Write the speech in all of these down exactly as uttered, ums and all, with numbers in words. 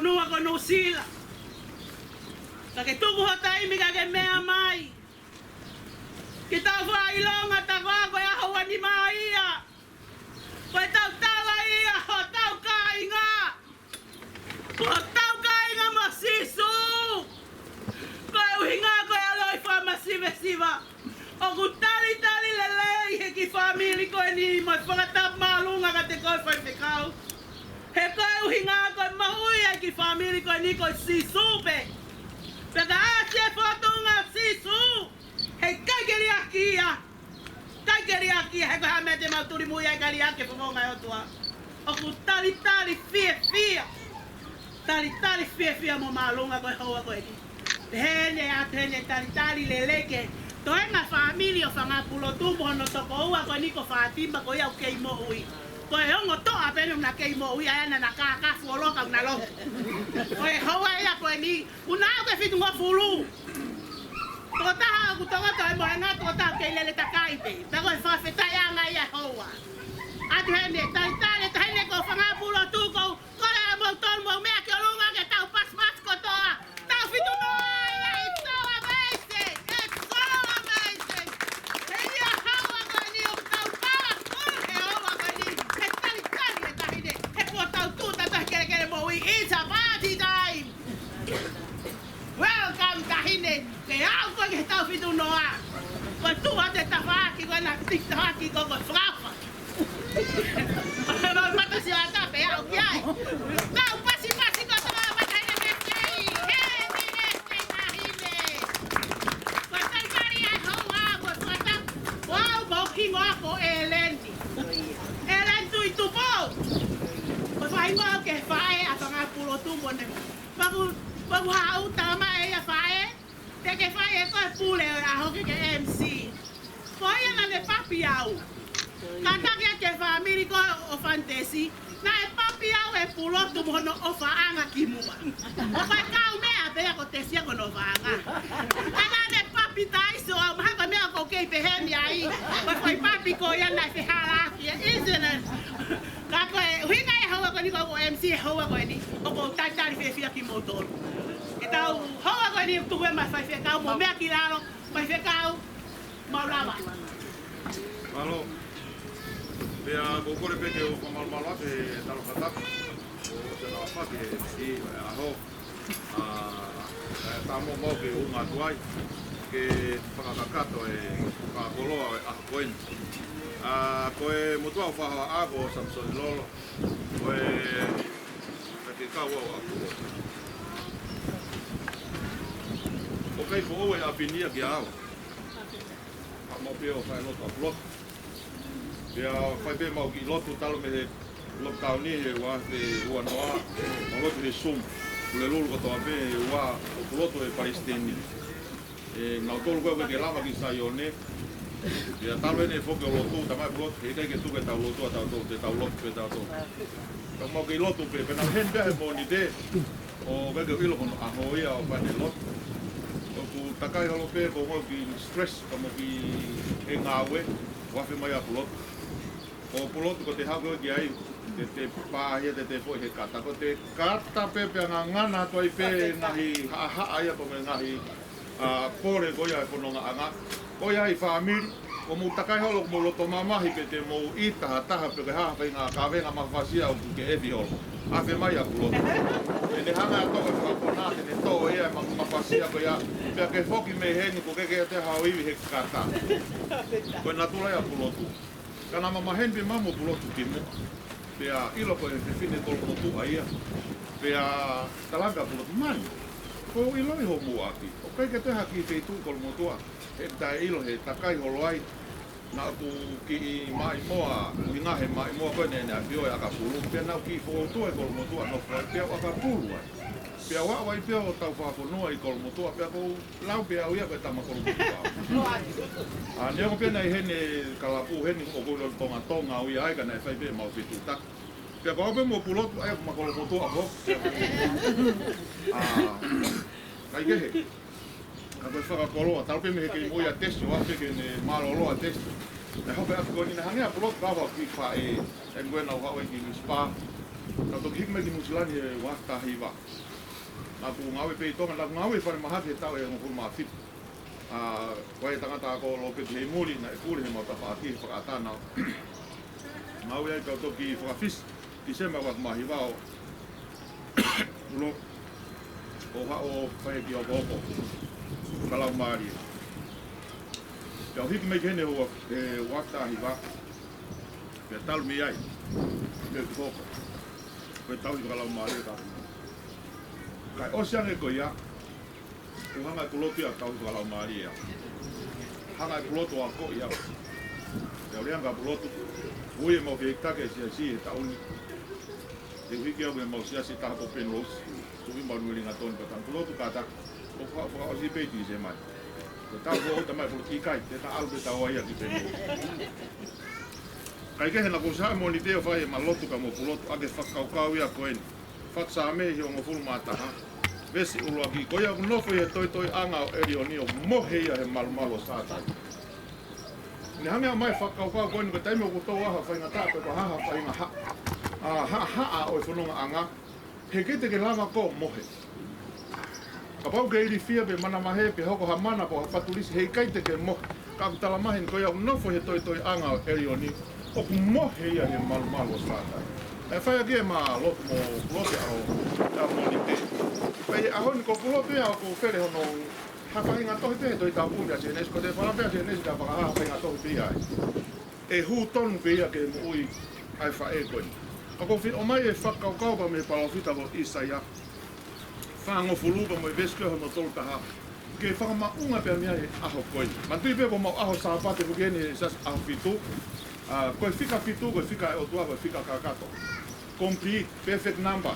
Nua ko Nuʻusila. Ka ke tuku ho taimi ka ke meʻa mai. Ke tau fakaʻilonga tā ko ā ko e ʻaho ua nima ia. Ko e tautala ia hotau kāinga. Ko hotau kāinga mo Sīsū. Ko e ʻuhinga ko e ʻaloʻi fakamasiva. ʻOku talitali lelei he kiʻi fāmili ko eni mo e fakatapu māʻolunga kiate koe faifekau. He ko e ʻuhinga ko e moʻui ʻa e kiʻi fāmili ko eni ko Sīsū pē. Pea ka ʻasi e fōtunga Sīsū, heʻikai ke liʻaki ia. ʻIkai ke liʻaki ia, he ko e hā e meʻa te mau tuli muʻa ai ka liʻaki e fofonga ʻo e ʻOtua. ʻOku talitali fiefia. Talitali fiefia mo māʻolunga ko e houa ko eni. Pehē ni ʻe ʻatu heni e talitali lelei ki he toenga fāmili ʻo Fanga Pulotu mo hono tokoua ko eni ko Fātima ko ia ʻoku kei moʻui. Ko e ongo toʻa pē ʻena naʻa kei moʻui ai ʻana naʻa kākā fuoloa ka ʻoku na lotu. Ko e houa ia ko eni, ʻoku na aʻu ki he fitungofulu. Tokotaha ʻoku tokoto e mohenga, tokotaha kei lele takai pē. Pea ko e fakafetaʻiʻanga ia houa. ʻAtu heni, talitali, taʻahine ko Fanga Pulotu ko Kole ʻa moutolu mou meʻa ki ʻolunga ke tau pasipasi kotoa. Tau fitu noa ia, it's so amazing. It's so amazing. He ia houa ko eni ʻoku tau powerful he houa ko eni. He talitali e taʻahine. He kuo tau tuʻu tautaha kelekele moʻui. It's a party time. Welcome taʻahine. Ke aʻu ko ē ki he tau fitu noa. Ko e tuʻu atu e tafaʻaki ko ē naʻe tiki tafaʻaki ko ko fakafa. Pea mau mata si ata pea ʻoku ʻi ai. Tau pasipasi kotoa mata hene mestei. Heni mestei taʻahine. Ko e talitali ʻa e houa, ko e fata. Ko au mo e hingoa ko ʻEleni. ʻEleni Tuʻitupou. Ko e faʻahinga au ki he faʻē ʻa Fanga Pulotu mo ʻene. Pea ʻoku, pea ʻoku haʻu tama ʻe ia faʻē. Te ke fai e ko e pule ʻo e ʻaho ke ke M C. Ko ia naʻa ne papi au. Kātaki ʻa e fāmili ko ē ʻo Fanga Tesi. Naʻe papi au ʻe Pulotu mo hono ʻofaʻanga ki muʻa. Ko e kau meʻa pē ia ko Tesi ia ko hono ʻofaʻanga. Ka naʻa ne papitaiso au, mahalo ko e meʻa ʻoku ou kei pehē ni ai. Ko e foʻi papi ko ia naʻe fehālaaki, isn't it? Ka ko e ʻuhinga e houa ko eni ko ʻeku M C e houa ko eni. ʻOku ou talitali fiefia kimoutolu. Ke tau houa ko eni tuku e mai faifekau mo meʻa ki lalo, faifekau, mau lava. Mālō. Pea ʻoku ou kole pē ke u fakamalumalu atu he talafatapu. ʻO te lava ke si e ʻaho. ʻA, ʻe, tā mo mau ke unga atu ai. Ke fakakakato e fakakoloa e ʻaho ko eni. ʻA, ko e motuʻa ʻoku ou faʻa ʻa ko Samisoni Lolo. Ko e, ka ke kau au ʻa Pulotu. ʻOku ʻikai foʻou e ʻapi ni ia kia au. Ka mau pē ʻo fai lotu ʻa Pulotu. Pea fai pē mau kiʻi lotu talu mei he lockdown ni he ua afe ua noa. Mau lotu he Zoom. Pulelulu kotoa pē he ua ʻo Pulotu he palesiteni. ʻE, nautolu ko ē ke lava ki Saione. Pea talu ʻene foki ʻo lotu, tamai Pulotu, heʻikai ke tuku ʻetau lotu ʻa tautolu, te tau lotu pē tautolu. Ka mau kei lotu pē, pea naʻa heni pē he Mōnite, ʻo ʻikai ke u ʻilo ko hono ʻaho ia ʻo fai ʻene lotu. ʻOku takai holo pē, ko e ongo kiʻi stress, ka mo e kiʻi ngāue, ʻo afe mai ʻa Pulotu. Ko Pulotu ko ʻete haʻu ko ē ki ai, te te pāhia te te foʻi he kata, ko ʻete kata pē pea ngangana atu ai pē ngaahi haʻahaʻa ia ko e ngaahi, ʻa, pole ko ia e fonongaʻanga. Ko ia ʻi fāmili, ʻoku mou takai holo, ʻoku mou loto mamahi pē te mou ʻita ha taha pe ko e hā ha faʻahinga kavenga mafasia ʻoku ke ʻefi holo. Afe mai ʻa Pulotu. ʻE ne hanga ʻo toʻo e fakapona, te ne toʻo ia e ma-, mafasia ko ia. Pea ke foki mei heni, ʻoku ʻikai ke te hao ivi he kata. Ko e natula ia ʻa Pulotu. Ka naʻa ma maheni pē mau mo Pulotu ki muʻa. Pea ʻilo ko e fefine Kolomotuʻa ia. Pea talaange kia Pulotu, mani, ʻoku ou ʻiloʻi hoʻomou ʻapi. ʻOku ʻikai ke toe ha kiʻi feituʻu Kolomotuʻa. He taʻeʻilo he takai holo ai. Naʻa ku kiʻi maʻimoa, linga he maʻimoa ko ē ʻene ʻafio ʻi ʻAkapulu. Pea naʻa ku kiʻi fokotuʻu ʻi Kolomotuʻa nofo ai, pea u ʻakapulu ai. Pea u aʻu ai pea u tau fakafonua ʻi Kolomotuʻa, pea ʻoku ou lau pē au ia ko e tama Kolomotuʻa. ʻA, neongo pē naʻe ʻi heni e kalapu heni ʻoku ou ʻilo Tongatonga au ia ai ka naʻe fai pē mau fetuʻutaki. Pea ko au pē mo Pulotu ai ʻoku ma Kolomotuʻa ko. ʻA, ʻikai ke he. Ka ko e fakakoloa, talu pē mei he kei moʻui ʻa Tesi, ʻo aʻu pē ke ne mālōlō ʻa Tesi. Naʻe hoko e ʻapi ko eni naʻe hangē ʻa Pulotu ka ʻoku kiʻi faʻē, ʻe, ko ē naʻa ku haʻu ai ki Misipa. Naʻá ku toki hiki mai ki Nuʻusila ni he ua afe taha hiva. Naʻá ku ngāue pē ʻi Tonga, naʻá ku ngāue falemahaki he taʻu ʻe hongofulu mā fitu. ʻA, ko e tangata ko Lopeti Heimuli, naʻe pule he mau tafaʻaki he fakaʻatā naʻá ku ngāue ai, pea u toki fakafisi Tīsema ua afe mā hiva ʻo ulo ʻo haʻu ʻo fai e kiʻi hokohoko fakalaumālie. Pea u hiki mai ki heni he ua, he ua afe taha hiva. Pea talu mei ai, pea u hoko. Ko e tauhi fakalaumālie ka. Kae ʻosi ange ko ia, kuo hanga ʻe Pulotu ia ʻo tauhi fakalaumālie au. Hanga ʻe Pulotu ʻo akoʻi au. Pea u lea ange kia Pulotu, ui e mau feitake ʻa e siasi he taʻu ni. Te u hiki au ki he mau siasi taha ko Penrose, Tuʻi Manueli Ngatoni, pea talaange, Pulotu kātaki, ʻoku faka-, fakaʻosi pē Tīsema. Ko e taʻu foʻou, talamai ʻe Pulotu, ʻikai, te ta ʻalu pē taua ia ki Penrose. Kae kehe naʻá ku ʻosi haʻu he Mōnite ʻo fai ʻema lotu pea mo Pulotu ʻaki e fakakaukau ia ko eni. Faʻu Saame hivangofulu mā taha, veesi ʻuluaki: Ko ia ʻoku nofo ʻi he toitoiʻanga ʻo ʻElioni, ʻoku mohe ia he malumalu ʻo Sātai. Ne hanga ʻo ʻomai e fakakaukau ko eni, ko e taimi ʻoku tō ai ha faingataʻa pe ko ha faingataʻa, ʻa, ha, ha, ʻa, ʻo e fonongaʻanga, heʻikai te ke lava koe ʻo mohe. Kapau ʻoku ke ilifia pe manavahē pe hoko ha mana pe ha fatulisi, heʻikai te ke mohe. Ka ʻoku talamai heni, ko ia ʻoku nofo he toitoiʻanga ʻo ʻElioni, ʻoku mohe ia he malumalu ʻo Sātai. ʻE fai ʻaki ʻema lotu mo Pulotu ʻa e Mōnite. Pea ʻi he ʻaho ni ko Pulotu ia ʻoku pele hono hā faʻahinga tohi pē he Tohi Tapu mei Sēnesi, ko e tefala pē ʻa Sēnesi ka fakahā ha faʻahinga tohi pē ia ai. ʻE hū tonu pē ia ki he moʻui ʻa e faʻē ko eni. Ka ʻoku ou fie ʻomai e fakakaukau pea mei he palōfita ko ʻĪsaia fāngofulu pea mo e veesi ko hono tolu taha, ke fakamaʻunga pē mei ai he ʻaho ko eni. Manatuʻi pē ko homau ʻaho Sāpate ko eni he Siasi ʻAhofitu. ʻA, ko e fika fitu, ko e fika ʻa e ʻOtua, ko e fika kakato. Complete, perfect number.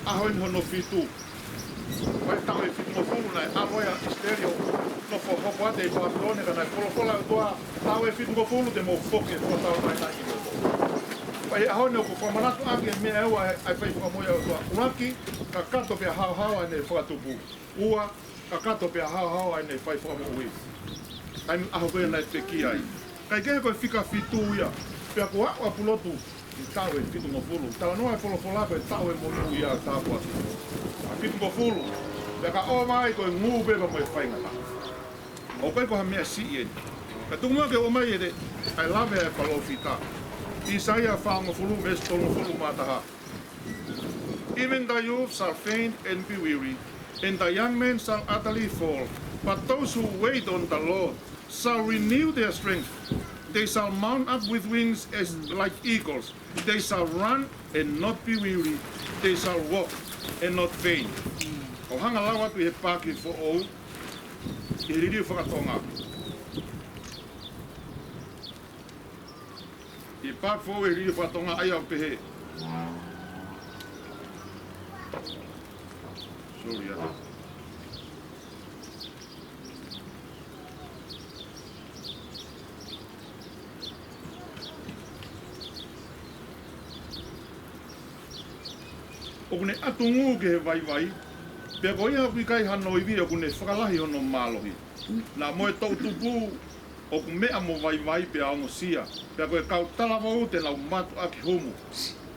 ʻAho eni hono fitu. Ko e taʻu ʻe fitungofulu naʻe ʻalu ai ʻa ʻIsileli ʻo nofo hoko atu ʻi Papilone, ka naʻe folofola e ʻOtua, taʻu ʻe fitungofulu te mou foki, ko e taʻu mai naʻe ʻi loto. Pea ʻi he ʻaho ni ʻoku fakamanatu ʻaki e meʻa ʻe ua ʻa e fai fakamoʻui ʻa e ʻOtua. ʻUluaki, kakato pea haohaoa ʻene fakatupu. Ua, kakato pea haohaoa ʻene fai fakamoʻui. Taimi ʻaho ko ia naʻe pekia ai. Kae kehe ko e fika fitu ia. Pea kuo aʻu ʻa Pulotu ki he taʻu ʻe fitungofulu. Talanoa e folofola ko e taʻu ʻe monūʻia ʻo e tāpuaki. ʻA fitungofulu. Pea ka ʻova ai ko e ngū pē pea mo e faingataʻa. ʻOku ʻikai ko ha meʻa siʻi eni. Ka tuku muʻa ke u ʻomai e te, ʻa e lave ʻa e palōfita. ʻĪsaia fāngofulu, veesi tolungofulu mā taha. Even the youth shall faint and be weary, and the young men shall utterly fall. But those who wait on the Lord shall renew their strength. They shall mount up with wings as like eagles. They shall run and not be weary. They shall walk and not faint. ʻOku ou hanga ʻo lau atu ʻi he paaki foʻou, ʻi he liliu fakatonga. ʻI he paaki foʻou ʻi he liliu fakatonga ʻa ia ʻoku pehē. Sorry, atu. ʻOku ne ʻatu ngū ki he vaivai, pea ko ia ʻoku ʻikai hano ivi ʻoku ne fakalahi hono mālohi. Naʻa mo e toʻutupu ʻoku meʻa mo vaivai pea ongosia, pea ko e kau talavou te nau mātuʻaki humu.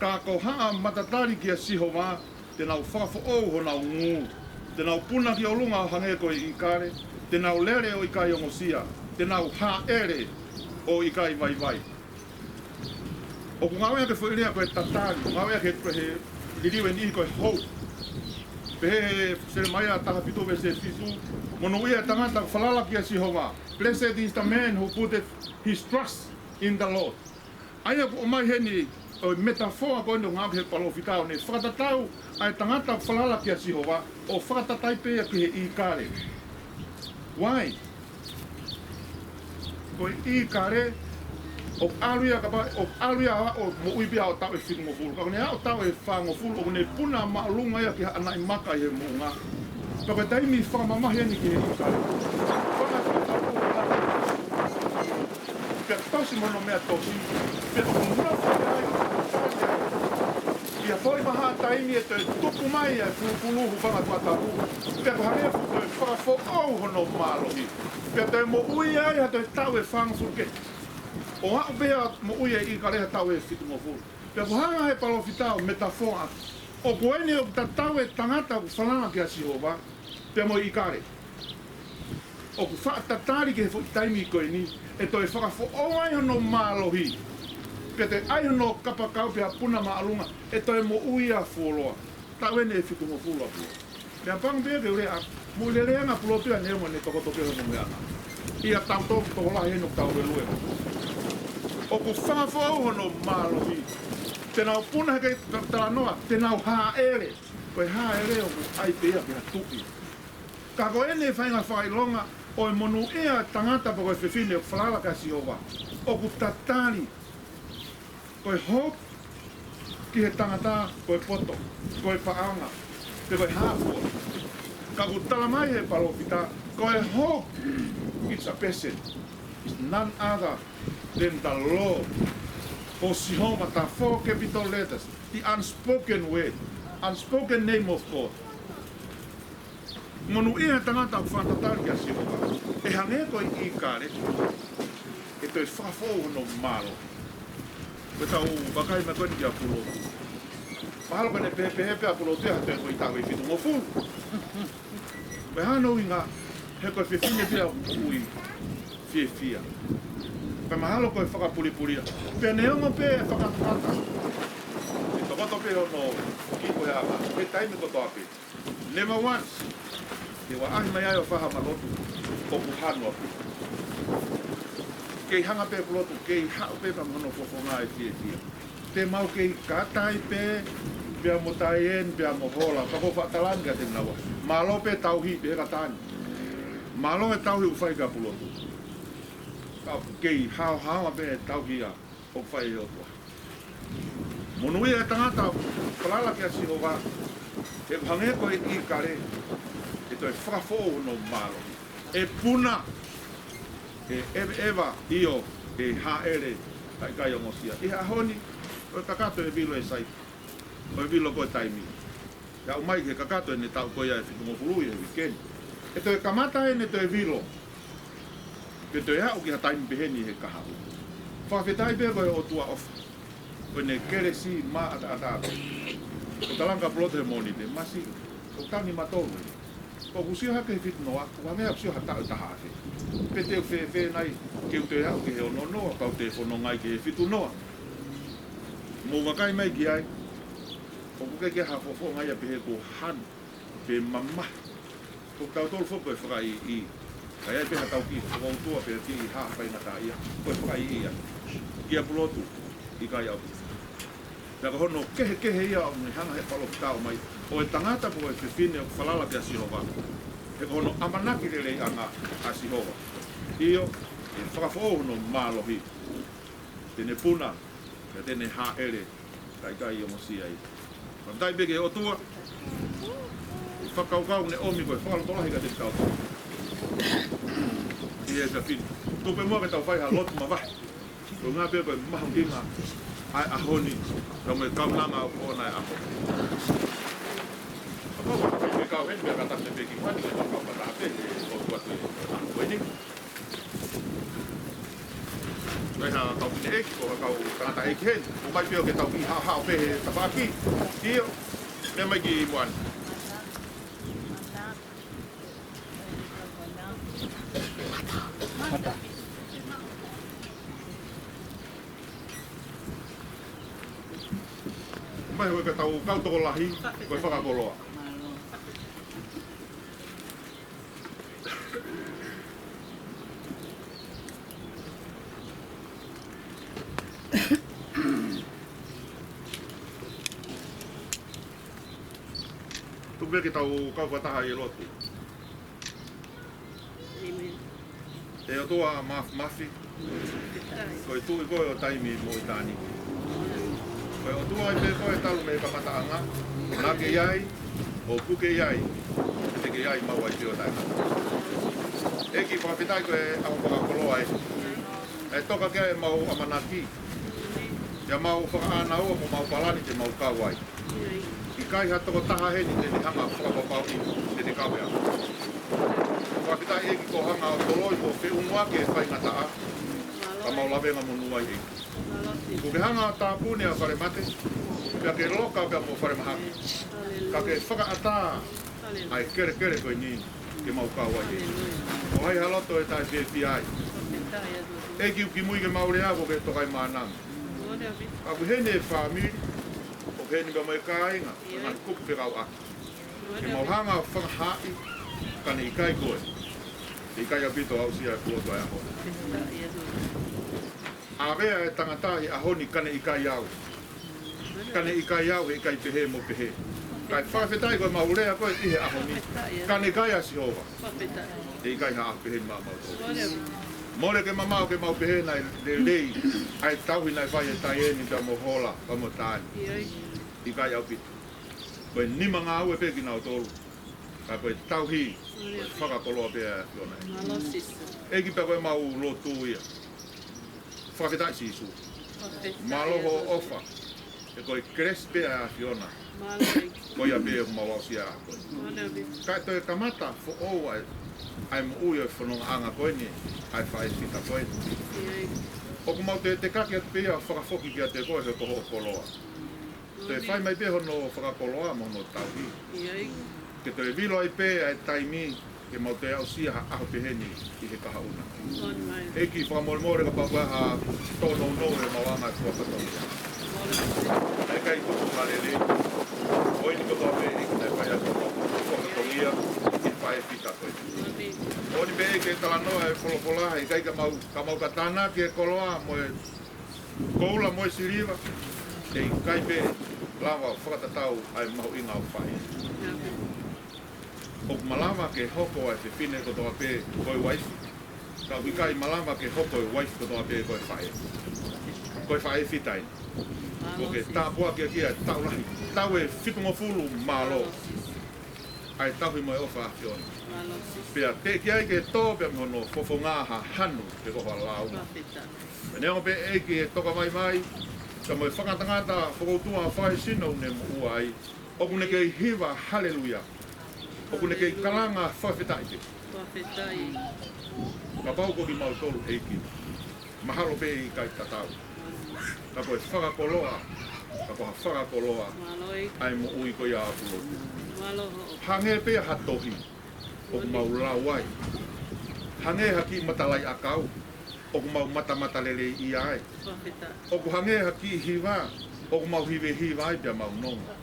Ka ko haʻa matatali kia Sihova, te nau fakafoʻou honau ngū. Te nau puna ki ʻolunga ʻo hangē ko e ʻīkale, te nau lele ʻo ʻikai ongosia, te nau hāʻele ʻo ʻikai vaivai. ʻOku ngāueʻaki e foʻi lea ko e tatali, ngāueʻaki he, he liliu ʻe niʻihi ko e hope. Pehē ʻe Selemaia taha fitu veesi fitu, monūʻia e tangata ʻoku falala kia Sihova. Blessed is the man who putteth his trust in the Lord. ʻA ia ʻoku ʻomai heni ʻo e metaphor ko eni ʻoku ngāueʻaki he palōfita ʻo ne fakatatau ʻa e tangata ʻoku falala kia Sihova ʻo fakatatai pē ia ki he ʻīkale. Why? Ko e ʻīkale, ʻoku ʻalu ia kapau, ʻoku ʻalu ia ʻo moʻui pē ia ʻo taʻu ʻe fitungofulu. Ka ʻoku ne aʻu taʻu ʻe fāngofulu, ʻoku ne puna māʻolunga ia ki haʻa naʻi maka ʻi he moʻunga. Pea ko e taimi fakamamahi eni ki he ʻīkale. Fanga Pea tosi mo hono meʻa tosi, pea ʻoku nofo ai. ʻI ha foʻi vahaʻa taimi ʻe toe tupu mai ʻa e fulufulu hūfanga tuʻa tapu. Pea ko e hangē ʻoku toe fakafoʻou hono mālohi. Pea toe moʻui ai ha toe taʻu ʻe fāngofulu kehe. ʻO aʻu pē ʻa e moʻui ʻa e ʻīkale ha taʻu ʻe fitungofulu. Pea ʻoku hanga ʻe he palōfita ʻo metafoa ʻaki, ʻoku ʻi heni ʻoku tatau e tangata ʻoku falala kia Sihova pea mo e ʻīkale. ʻOku faʻa tatali ki he foʻi taimi ko eni, ʻe toe fakafoʻou ai hono mālohi, pea toe ʻai hono kapakau pea puna māʻolunga, ʻe toe moʻui ia fuoloa. Taʻu ʻeni ʻe fitungofulu ʻa Pulotu. Meʻapango pē ke u lea, moʻui lelei ange ʻa Pulotu ia neongo ʻene tokoto pē hono meʻa na. ʻIa tautolu tokolahi ʻeni ʻoku tau lelue. ʻOku fakafoʻou hono mālohi. Te nau puna he kei ta-, talanoa, te nau hāʻele. Ko e hāʻele ʻoku ʻai pē ia pea tuʻi. Ka ko ʻene faʻahinga fakaʻilonga ʻo e monūʻia e tangata pe ko e fefine ʻoku falala kia Sihova, ʻoku tatali. Ko e hope ki he tangata, ko e poto, ko e paʻanga, pe ko e hā fua. Ka ʻoku talamai ʻe he palōfita, ko e hope, it's a person. It's none other than the Lord, ko Sihova, the four capital letters, the unspoken word, unspoken name of God. Monūʻia e tangata ʻoku fakatatali kia Sihova. ʻE hangē ko e ʻīkale, ʻe toe fakafoʻou hono mālohi. Ko ʻetau vakai mai ko eni kia Pulotu. Mahalo ko ʻene pehē pē ʻa Pulotu ia ha toe ko e taʻu ʻe fitungofulu. Ko e hā hono ʻuhinga? He ko e fefine pē ia ʻoku moʻui fiefia. Pea mahalo ko e fakapulipulia. Pea neongo pē e fakatātā, ʻe tokoto pē hono kiʻi ko e anga he taimi kotoa pē. Never once. Ke ʻaʻahi mai ai ʻo fai ha lotu, ʻoku hanu ʻa Pulotu. Kei hanga pē Pulotu, kei haʻu pē pea mo hono fofonga ʻe fiefia. Te mau kei kātaki pē, pea mo Taieni, pea mo Hola, pea ko e faʻa tala ange kiate kinaua. Mālō pē tauhi pē he kātaki. Mālō e tauhi ʻoku fai kia Pulotu. Ka kei haohaoa pē tauhi ia ʻoku fai ʻe he ʻOtua. Monūʻia e tangata ʻoku falala kia Sihova, he ʻoku hangē ko e ʻīkale, ʻe toe fakafoʻou hono mālohi. ʻE puna, ʻe ʻeveʻeva, ʻio, ʻe hāʻele, kae ʻikai ongosia. ʻI he ʻaho ni, ko e kakato e vilo ʻe sai, ko e vilo ko e taimi. ʻE aʻu mai ki he kakato ʻene taʻu ko ia ʻe fitungofulu ʻi he uike ni. ʻE toe kamata ʻene toe vilo. Pea toe aʻu ki ha taimi pehē ni he kahaʻu. Fakafetaʻi pē ko e ʻOtua ʻofa. Ko ʻene kelesi maʻataʻatā pē. Ko e tala ange ʻa Pulotu he Mōnite, masiʻi, ʻoku tangi matolu. ʻOku sio hake he fitu noa, ʻoku hangē ʻoku sio ha taʻu ʻe taha afe. Pe te u fēfē nai, ke u toe aʻu ki he ono noa, pea u toe fononga ai ki he fitu noa. Mou vakai mai ki ai, ʻoku ʻikai ke ʻi ai ha fofonga ia pehē kuo hanu, pe mamahi. Ko kitautolu foki ko e fakaʻiʻi. Ka ʻi ai pē ha tau kiʻi fokoutua pe kiʻi hā faingataʻaʻia, ko e fakaʻiʻi ia. Kia Pulotu, ʻikai ʻaupito. Pea ko hono kehekehe ia ʻoku ne hanga he palōfita ʻo ʻomai, ʻo e tangata pe ko e fefine ʻoku falala kia Sihova. He ko hono ʻamanaki leleiʻanga ʻa Sihova. ʻIo, ʻe fakafoʻou hono mālohi. Te ne puna, pea te ne hāʻele, kae ʻikai ongosia ia. Fakafetaʻi pē ki he ʻOtua, ʻi he fakakaukau ne ʻomi ko e fakalotolahi kiate kitautolu. ʻI he efiafi ni. Tuku pē muʻa ke tau fai ha lotu mavahe. Ko e ʻuhinga pē ko e mahuʻinga ʻa e ʻaho ni, ka mo e kaunanga ʻo e ʻaho ni. Kapau ʻoku ʻikai ke kau heni, pea kātaki pē ki muʻa ni, ke tau kau fakataha pē, ʻe lotu atu e ʻaho ko eni. Ko e hā kau fineʻeiki, ko e kau tangataʻeiki heni. ʻOmai pē ʻo ke tau kiʻi haʻohaʻo pē he tafaʻaki. ʻIo, meʻa mai ki muʻa ni. ʻOmai ʻo ke tau kau tokolahi, ko e fakakoloa. Tuku pē ke tau kau fakataha ʻi he lotu. ʻE ʻOtua Māfimafi, ko e Tuʻi koe ʻo taimi mo ʻitāniti. Ko e ʻOtua ai pē koe talu mei he kamataʻanga, naʻa ke ʻi ai, ʻoku ke ʻi ai, te ke ʻi ai maʻu ai pē ʻo taʻengata. ʻEiki, fakafetaʻi ko e ʻaho fakakoloa ē. ʻE toka ke ʻemau ʻamanaki, ʻemau fakaʻānaua mo ʻemau palani te mau kau ai. ʻIkai ha tokotaha heni te ne hanga fakapapauʻi te ne kau ai. Fakafetaʻi ʻEiki ko hoʻo hanga ʻo toloi mo feʻunuʻaki e faingataʻa. Ka mau lavengamonū ai ʻEiki. Kuo ke hanga ʻo tāpuni ʻa Falemate, pea ke loka pea mo Falemahaki. Ka ke fakaʻatā ʻa e kelekele ko eni ke mau kau ai ʻEiki. Ko hai ha loto ʻe taʻefiefia ai. ʻEiki, ʻoku kimui ke mau lea, kuo ke tokaimaʻananga. Ka ʻoku ʻi heni e fāmili, ʻoku ʻi heni pea mo e kāinga, ngaahi kupu fekauʻaki. Ke mau hanga ʻo fakahaaʻi, ka ne ʻikai koe. ʻE ʻikai ʻaupito aʻusia e pulotu ʻo e ʻaho. ʻAve ʻa e tangata he ʻaho ni, ka ne ʻikai au. Ka ne ʻikai au, he ʻikai pehē mo pehē. Kae fakafetaʻi ko e mau lea ko ē ʻi he ʻaho ni, ka ne ʻikai ʻa Sihova. ʻE ʻikai ha ʻaho pehē ni maʻamautolu. Mole ke mamaʻo ke mau pehē naʻe lelei ʻa e tauhi naʻe fai ʻe Taieni pea mo Hola pea mo Tani. ʻIkai ʻaupito. Ko e nima ngāue pē kinautolu. Ka ko e tauhi, ko e fakakoloa pē ʻa e ʻAfiona. ʻEiki, pea ko e mau lotu ia. Fakafetaʻi Sīsū. Mālō hoʻo ʻofa. He ko e kelesi pē ʻa e ʻAfiona. Ko ia pē ʻoku mau aʻusia ʻa koe. Kae toe kamata foʻou ʻa e, ʻa e moʻui ʻo e fonongaʻanga ko eni, ʻa e faʻē fita ko eni. ʻOku mau toe tekaki atu pē ia ʻo fakafoki kiate koe he ko hoʻo koloa. Toe fai mai pē hono fakakoloa mo hono tauhi. Ke toe vilo ai pē ʻa e taimi ke mau toe aʻusia ha ʻaho pehē ni ʻi he kahaʻu na. ʻEiki, fakamolemole kapau ko ha tōnounou he mau anga e fua fatongia. Naʻe ʻikai tuku ha lelei. Ko eni kotoa pē ʻEiki naʻe fai atu ha fua fatongia ki he faʻē fita ko eni. Ko eni pē ʻEiki e talanoa e folofola, ʻikai ka mau, ka mau ka tānaki e koloa mo e koula mo e siliva, ʻe ʻikai pē lava fakatatau ʻa e mahuʻinga ʻo e faʻē. ʻOku malava ke hoko ʻa e fefine kotoa pē ko e uaifi, ka ʻoku ʻikai malava ke hoko e uaifi kotoa pē ko e faʻē. Ko e faʻē fita eni. Kuo ke tāpuakiʻi ia ʻe taʻu lahi, taʻu ʻe fitungofulu mālō. ʻA e tauhi mo e ʻofa ʻa e ʻAfiona. Pea teʻeki ai ke tō pē mei hono fofonga ha hanu pe ko ha lāunga. Neongo pē ʻEiki e toka vaivai, ka mo e fakangatangata fokoutua fakaesino ne moʻua ai, ʻoku ne kei hiva haleluia. ʻOku ne kei kalanga fakafetaʻi pē. Kapau ko kimautolu ʻEiki, mahalo pē ʻe ʻikai tatau. Ka ko e fakakoloa, ka ko ha fakakoloa ʻa e moʻui ko ia ʻa Pulotu. Hangē pē ha tohi ʻoku mau lau ai. Hangē ha kiʻi matalaʻiʻakau ʻoku mau matamata lelei ia ai. ʻOku hangē ha kiʻi hiva ʻoku mau hivehiva ai pea mau nonga.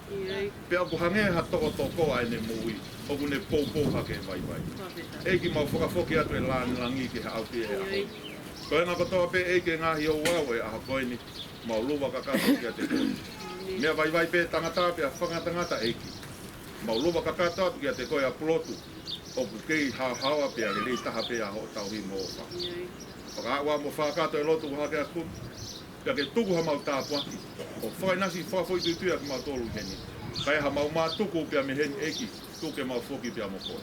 Pea ʻoku hangē ha tokotoko ʻa ʻene moʻui ʻoku ne poupou hake e vaivai. ʻEiki, mau fakafoki atu e lāngilangi ki he ʻapi he ʻaho ni. Ko e ngaahi kotoa pē ʻEiki e ngaahi ouau e ʻaho ko eni, mau luva kakato kiate koe. Meʻa vaivai pē tangata pea fakangatangata ʻEiki. Mau luva kakato atu kiate koe ʻa Pulotu. ʻOku kei haohaoa pea lelei taha pē ʻa hoʻo tauhi mo ʻofa. Fakaaʻu mo fakakakato e lotu ʻoku hake atu. Pea ke tuku ha mau tāpuaki ʻo fakaʻinasi fakafoʻituitui ʻa kimautolu ʻi heni. Kae ha mau mātuku pea mei heni ʻEiki, tuku ke mau foki pea mo koe.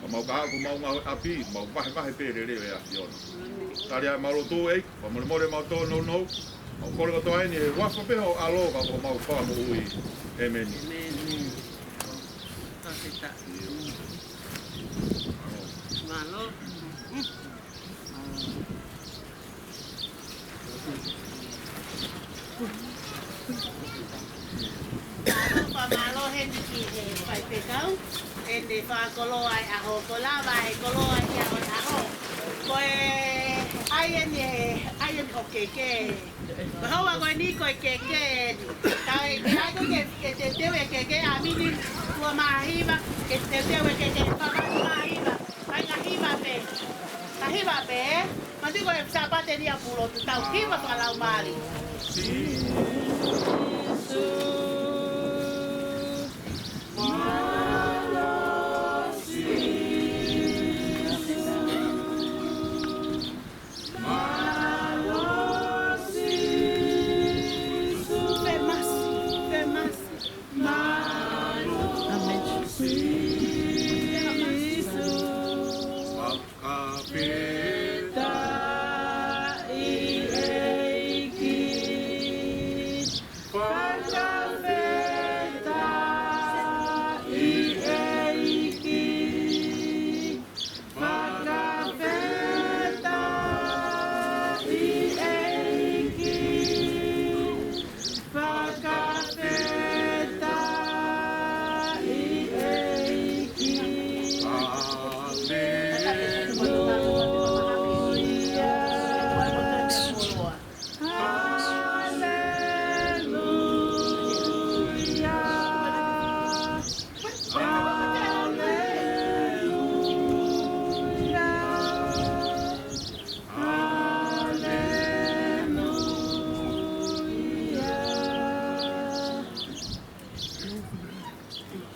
Ka mau ka ʻoku mau ngāue ʻapi, mau vahevahe pē lelei e ʻAfiona. Tali ʻa e mau lotu ʻEiki, fakamolemole mau tōnounou. Mau kole kotoa eni he huafa pē ho ʻAlo ka ko homau Fakamoʻui. ʻEmeni. Fakamālō heni ki he faifekau, ʻene fakakoloa e ʻaho, ko e lava e koloa ia ʻo e ʻaho. Ko e ʻai eni e, ʻai eni ho keke. Ko e houa ko eni ko e keke eni. Ka ʻe ʻai ke, ke teuteu e keke ʻa mini ua mā hiva, ke teuteu e keke papa mā hiva. Kae ngaahi hiva pē. Ngaahi hiva pē. Mati ko e Sāpate ni ʻa Pulotu, tau hiva fakalaumālie. Fakafetaʻi ʻEiki. Fakafetaʻi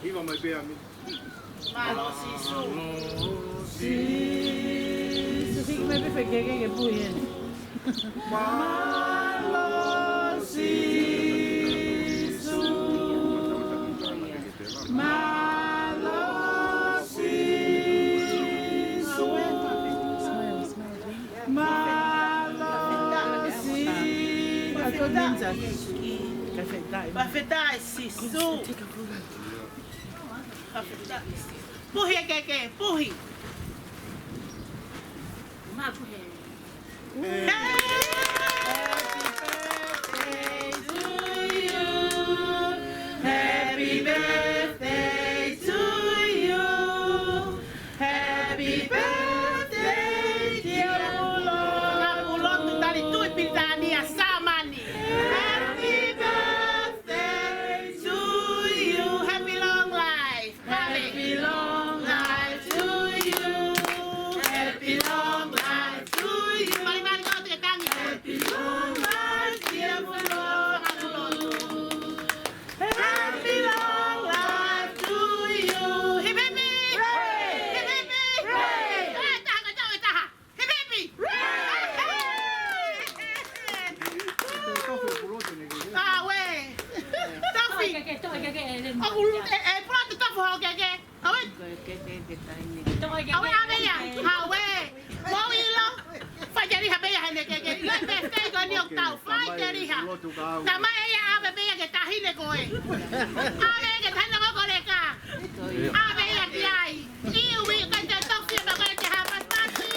Hiva mai pē ʻa mi. Mālō Sīsū. Sīsū, hiki mai pē fekeke ke puhi eni. Mālō Sīsū. Mālō Sīsū. Mālō Sīsū. Fakafetaʻi Sīsū. Fakafetaʻi Sīsū. Puhi e keke, puhi. Happy birthday to you. Happy birthday to you. Happy birthday, dear Pulo. Pulo tu tali tui Pilitānia, Sāmani. Happy birthday to you. Happy long life. Happy long life to you. Happy long life to you. Mali, mali, kau te tangi. Happy long life, dear Pulo. Happy long life to you. Hip, hip, hip. Hip, hip, hip. Hooray! Hooray! Eh, taha, taha, taha. Hip, hip, hip. Hooray! Hooray! Ah, we. Tofi. Tofi. Tofi, ke, ke, ke, ke, le, ʻoku, e, e, pulo tu tofu ho keke. Awe. Awe, ʻave ia. Awe. Mou ʻilo. Faiteliha pē ia heʻene keke. Ilo e pētei ko eni ʻoku tau faiteliha. Tamai ia ʻave pē ia ki he taʻahine ko ē. ʻAve ia ki he taʻahine ko ē ko Leka. ʻAve ia ki ai. Iwi, kai te tofi, ma kai te hapatipati.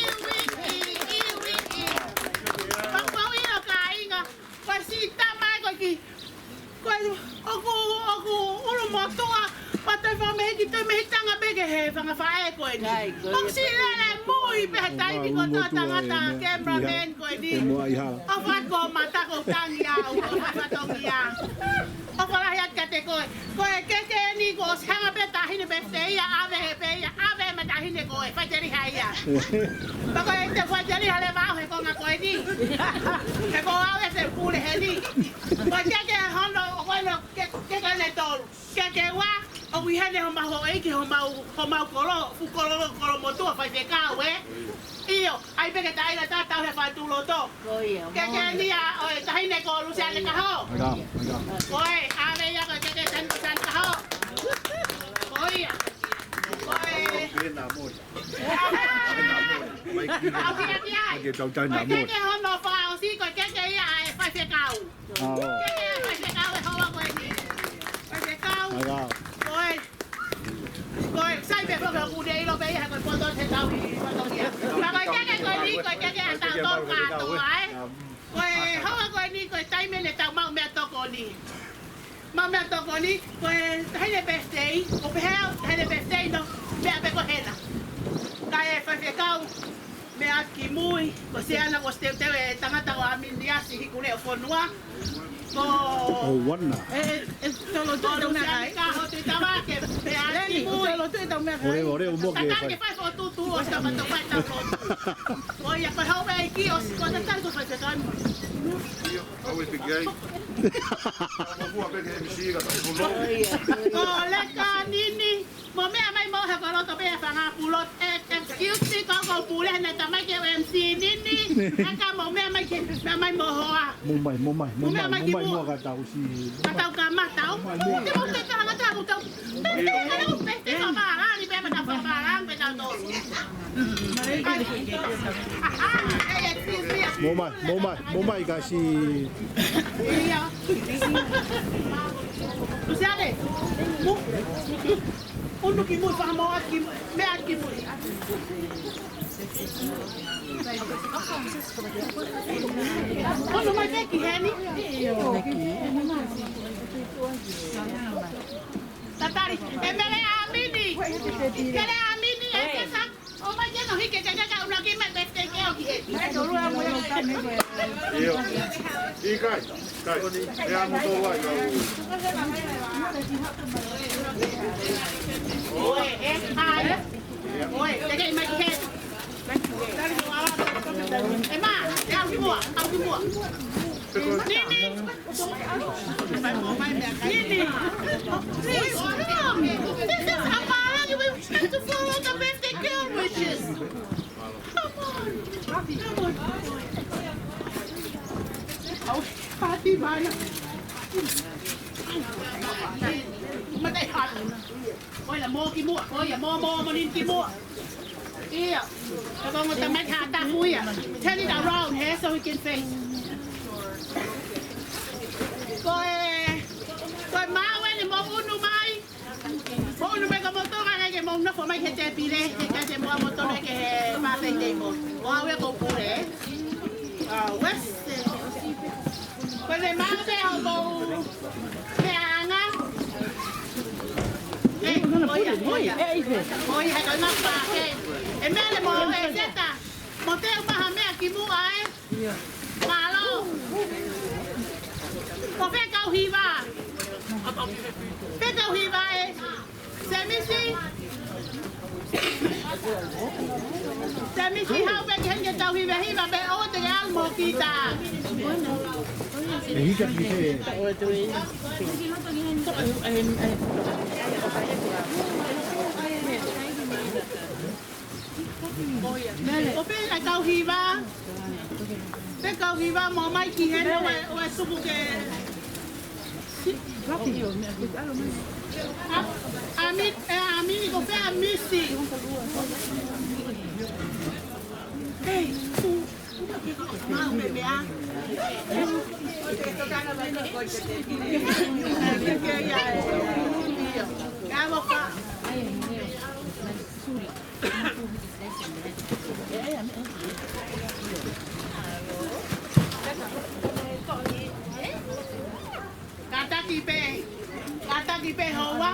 Iwi, iwi, iwi. Mou ʻilo kāinga. Ko e siʻi tama ē ko e kiʻi, ko e, ʻoku, ʻoku ʻulumotuʻa, pea toe fakamehiki, toe mehitanga pē ki he fanga faʻē ko eni. ʻOku siʻi lele mui pē he taimi kotoa tangata cameraman ko eni. ʻO fakaʻosi mata ko tangi au, ʻo fakatongia. ʻOku lahi atu kiate koe. Ko e keke eni kuo ʻosi hanga pē taʻahine pē te ia ʻave he pē ia, ʻave ma taʻahine ko e, faiteliha ia. Pea ko e te faiteliha leva au he konga ko eni. He ko au ʻe te pule heni. Ko e keke hono, ko eno ke, keke ʻe tolu. Keke ua, ʻoku ʻi heni homau houʻeiki, homau, homau kolo, fuʻu kolo, kolo motuʻa faifekau, ē. ʻIo, ʻai pē ke taʻeʻaonga tatau he faituloto. Ko ia, keke ni ia ʻo e taʻahine ko Lusiane Kaho. Ko e, ʻave ia ko e keke taʻahine ko Lusiane Kaho. Ko ia. Ko e. ʻAki, ʻaki ai. Ko e keke hono fakaʻosi, ko e keke ia ʻa e faifekau. Keke ia ʻa e faifekau ʻe hoa ko eni. Faifekau. Ko e. Ko e, sai pē foki ʻoku ne ʻilo pē ia, ko e poto he tau ʻi poto ia. Ka ko e keke ko eni, ko e keke ʻa tautolu kātoa, ē. Ko e hoa ko eni, ko e taimi ʻe tau maʻu meʻatokoni. Maʻu meʻatokoni, ko e taʻahine birthday, ko pehē au, taʻahine birthday no, meʻa pē ko hena. Ka e faifekau, meʻa atu ki mui, ko Siana ko Steuteu e tangata ʻo ʻAminiasi Hikuleʻofonua. Ko ʻOuana. E, e, e, tolo tu e tau meʻa kai. Ka ho tu i tava ke, meʻa atu ki mui. Tolo tu e tau meʻa kai. Ore, ore, umo ke tatali fai. Ke fai fotu tu ʻo sa mato fai tau fotu. Ko ia ko e houʻeiki ʻo si ko tatali ko fai te tonu. Au e piki ai. Ko Leka Nini. Mo meʻa mai mo he koloto pē fanga pulo. E, excuse me, ko ko pule ne tamai ke M C Nini. Aka mo meʻa mai ke, meʻa mai mo hoa. Mo mai, mo mai, mo mai, mo mai ki mo mua. Ka tau si. Ka tau kamata. Mo mai, mo mai. Te mo te tangata mo tau. Te te tangata mo te te ka mara, ni pē ma tau mara, pē tau tō. Mo mai, mo mai, mo mai kasi. Ia. Lusiane, mu-, unu ki mui, fakamau atu ki, meʻa atu ki mui. Unu mai pē ki heni. Tatali, e mele ʻAmini. Mele ʻAmini, e kesa. ʻO mai ke no hike ke ke ka una ki mai pē ke ke o ki he. ʻIo. ʻIkai, kai. E amo tō ai, au. Oe, e kai. Oe, te ke mai ki he. E ma, e au ki mua, au ki mua. Nini. Nini. Please, come. This is Haʻapai. We have to follow the birthday girl wishes. Come on. Come on. Oh, happy mana. Mate, happy. Ko ia, mō ki muʻa, ko ia, mō, mō, mō ni ki muʻa. ʻIo. Ka ko e ongo tamaiki Haʻatapu ia. Turn it around here so we can face. Ko e, ko e maau eni mou ʻunu mai. Mou ʻunu mai ka mou toka ke mou nofo mai he tēpile, he ka te mou mou toka ke he birthday table. Ko au ē ko Pule. ʻA, West. Ko e maau te au mou. He anga. Ē, ko ia, ko ia. Ko ia, he ko e maau ke. ʻE meʻa le mou ē seta. Mou te u maha meʻa ki muʻa ē. Mālō. Ko fē kau hiva? Fē kau hiva ē? Semisi? Semisi, haʻu pē ki heni ke tau hiva hiva pē ʻo te ke ʻalu mo kita. ʻE hika ki he. Ko fē ʻa e kau hiva? Fē kau hiva mo mai ki heni ʻo e, ʻo e suku ke. ʻA, ʻa mi, ʻe, ʻa mi ni ko fē ʻa misi. Hei, tu. Mau me mea. Ke ia e. Ia mo ka. Kātaki pē, kātaki pē houa,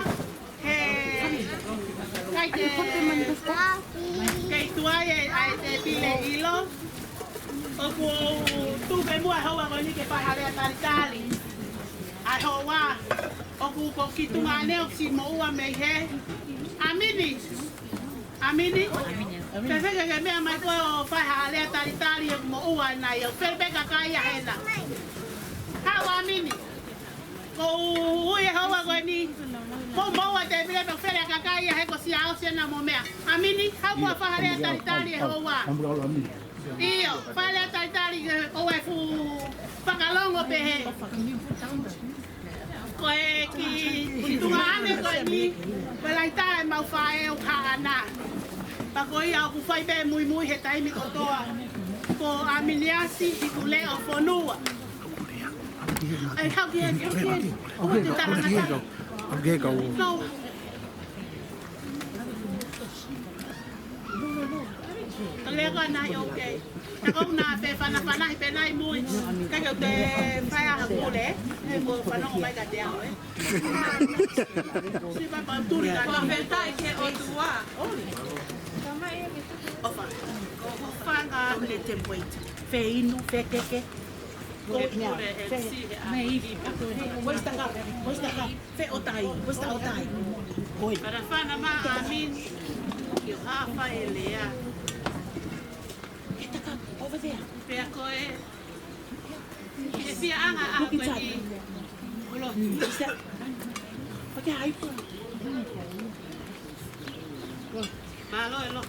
he, kai te, kei tuai e, ʻa e tēpile ʻilo, ʻoku ou tuku pē muʻa houa ko eni ke fai ha lea talitali, ʻa e houa, ʻoku ko ki tuʻa ʻanenai ʻoku siʻi moʻua mei he, ʻa mini, ʻa mini. Fēfē ke ke meʻa mai koe ʻo fai ha lea talitali ʻoku moʻua nai ʻo fēfē kakai ʻa hena. Haʻu ʻa mini. Ko u ui e houa ko eni. Ko moʻua tēpile pē fēfē kakai ʻa he ko Siaosi ena mo meʻa. ʻA mini, haʻu ʻo fai ha lea talitali e houa. ʻIo, fai ha lea talitali ke ʻoua ʻe fuʻu fakalongo pehē. Ko e ki, ki tuʻa ʻanenai ko eni, ko e lahi taha e mau faʻē ʻoku haʻana. Pea ko ia ʻoku fai pē muimui he taimi kotoa. Ko ʻAminiasi Hikuleʻo Fonua. ʻAi, haʻu ki heni, haʻu ki heni. ʻOku te talangata. No. Ka lea ka nai, okay. Ka ko na pe fana fana hi pe nai mui. Ka ke te fai a Pule. He mo fanongo mai ka te au, ē. Siʻi papa tuli ka. Ko fēfē ke ʻOtua. ʻOfa. Ko hofanga le template. Fē inu, fē keke. Ko Pule ʻe siʻi he a. Where's the cup? Where's the cup? Fē ʻotai, where's the ʻotai? Oi. Para fana ma amin. Ke hafa e lea. Get the cup over there. Pea ko e. Ke fia anga a ko ni. Ulo. Is that? Okay, hi. Mālō e lo.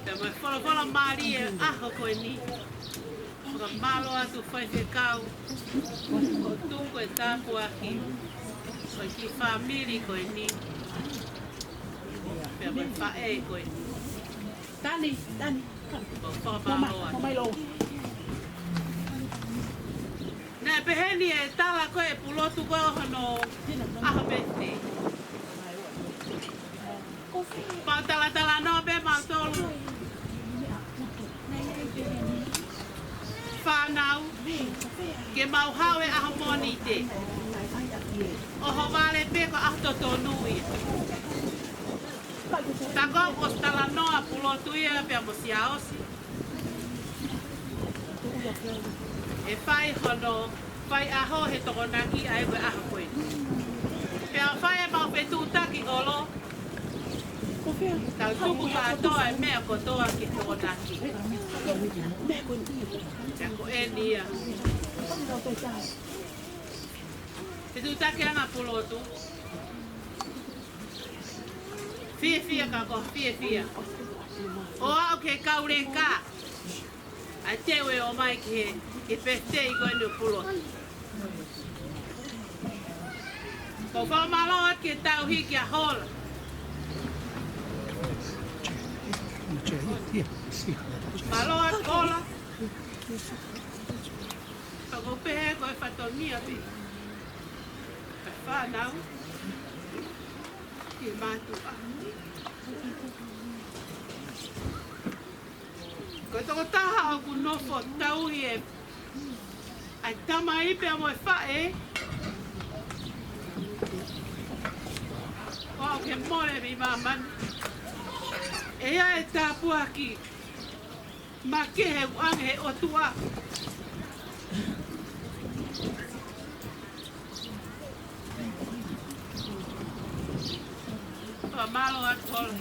Pea mo e folofola mālie ʻaho ko eni. Fakamālō atu faifekau. ʻO tuku e tāpuaki. Ko e kiʻi fāmili ko eni. Pea mo e faʻē ko eni. Tani, Tani. Mau fakamālō atu. Naʻe pehē ni e tala ko e pulotu ko e ʻo hono ʻaho pehē. Mau talatalanoa pē mautolu. Fānau, ke mau haʻu e ʻaho Mōnite. ʻOhovale pē ko e ʻaho totonu ia. Tako ʻosi talanoa pulotu ia pea mo Siaosi. ʻE fai hono, fai ʻaho he Tokonaki ʻa e ko e ʻaho ko ē. Pea fai e mau fetuʻutaki ʻolo. Tau tuku kātoa e meʻa kotoa ki Tokonaki. Pea ko eni ia. Fetuʻutaki ʻa e pulotu. Fiefia ka ko fiefia. ʻO aʻu ki he kau leka. ʻA e teu ʻe ō mai ki he, ki he pētei ko eni ʻo pulotu. Ko e fakamālō atu ki he tauhi kia Hola. Mālō atu Hola. Ka ko pehē ko e fatongia pē. Ka fānau. Ki he mātuʻa. Ko e tokotaha ʻoku nofo tauhi ʻa e tamai pea mo e faʻē. ʻO aʻu ki he mole mei māmani. ʻE ʻi ai e tāpuaki. Makehe ʻoku ʻange he ʻOtua. Fakamālō atu Hola.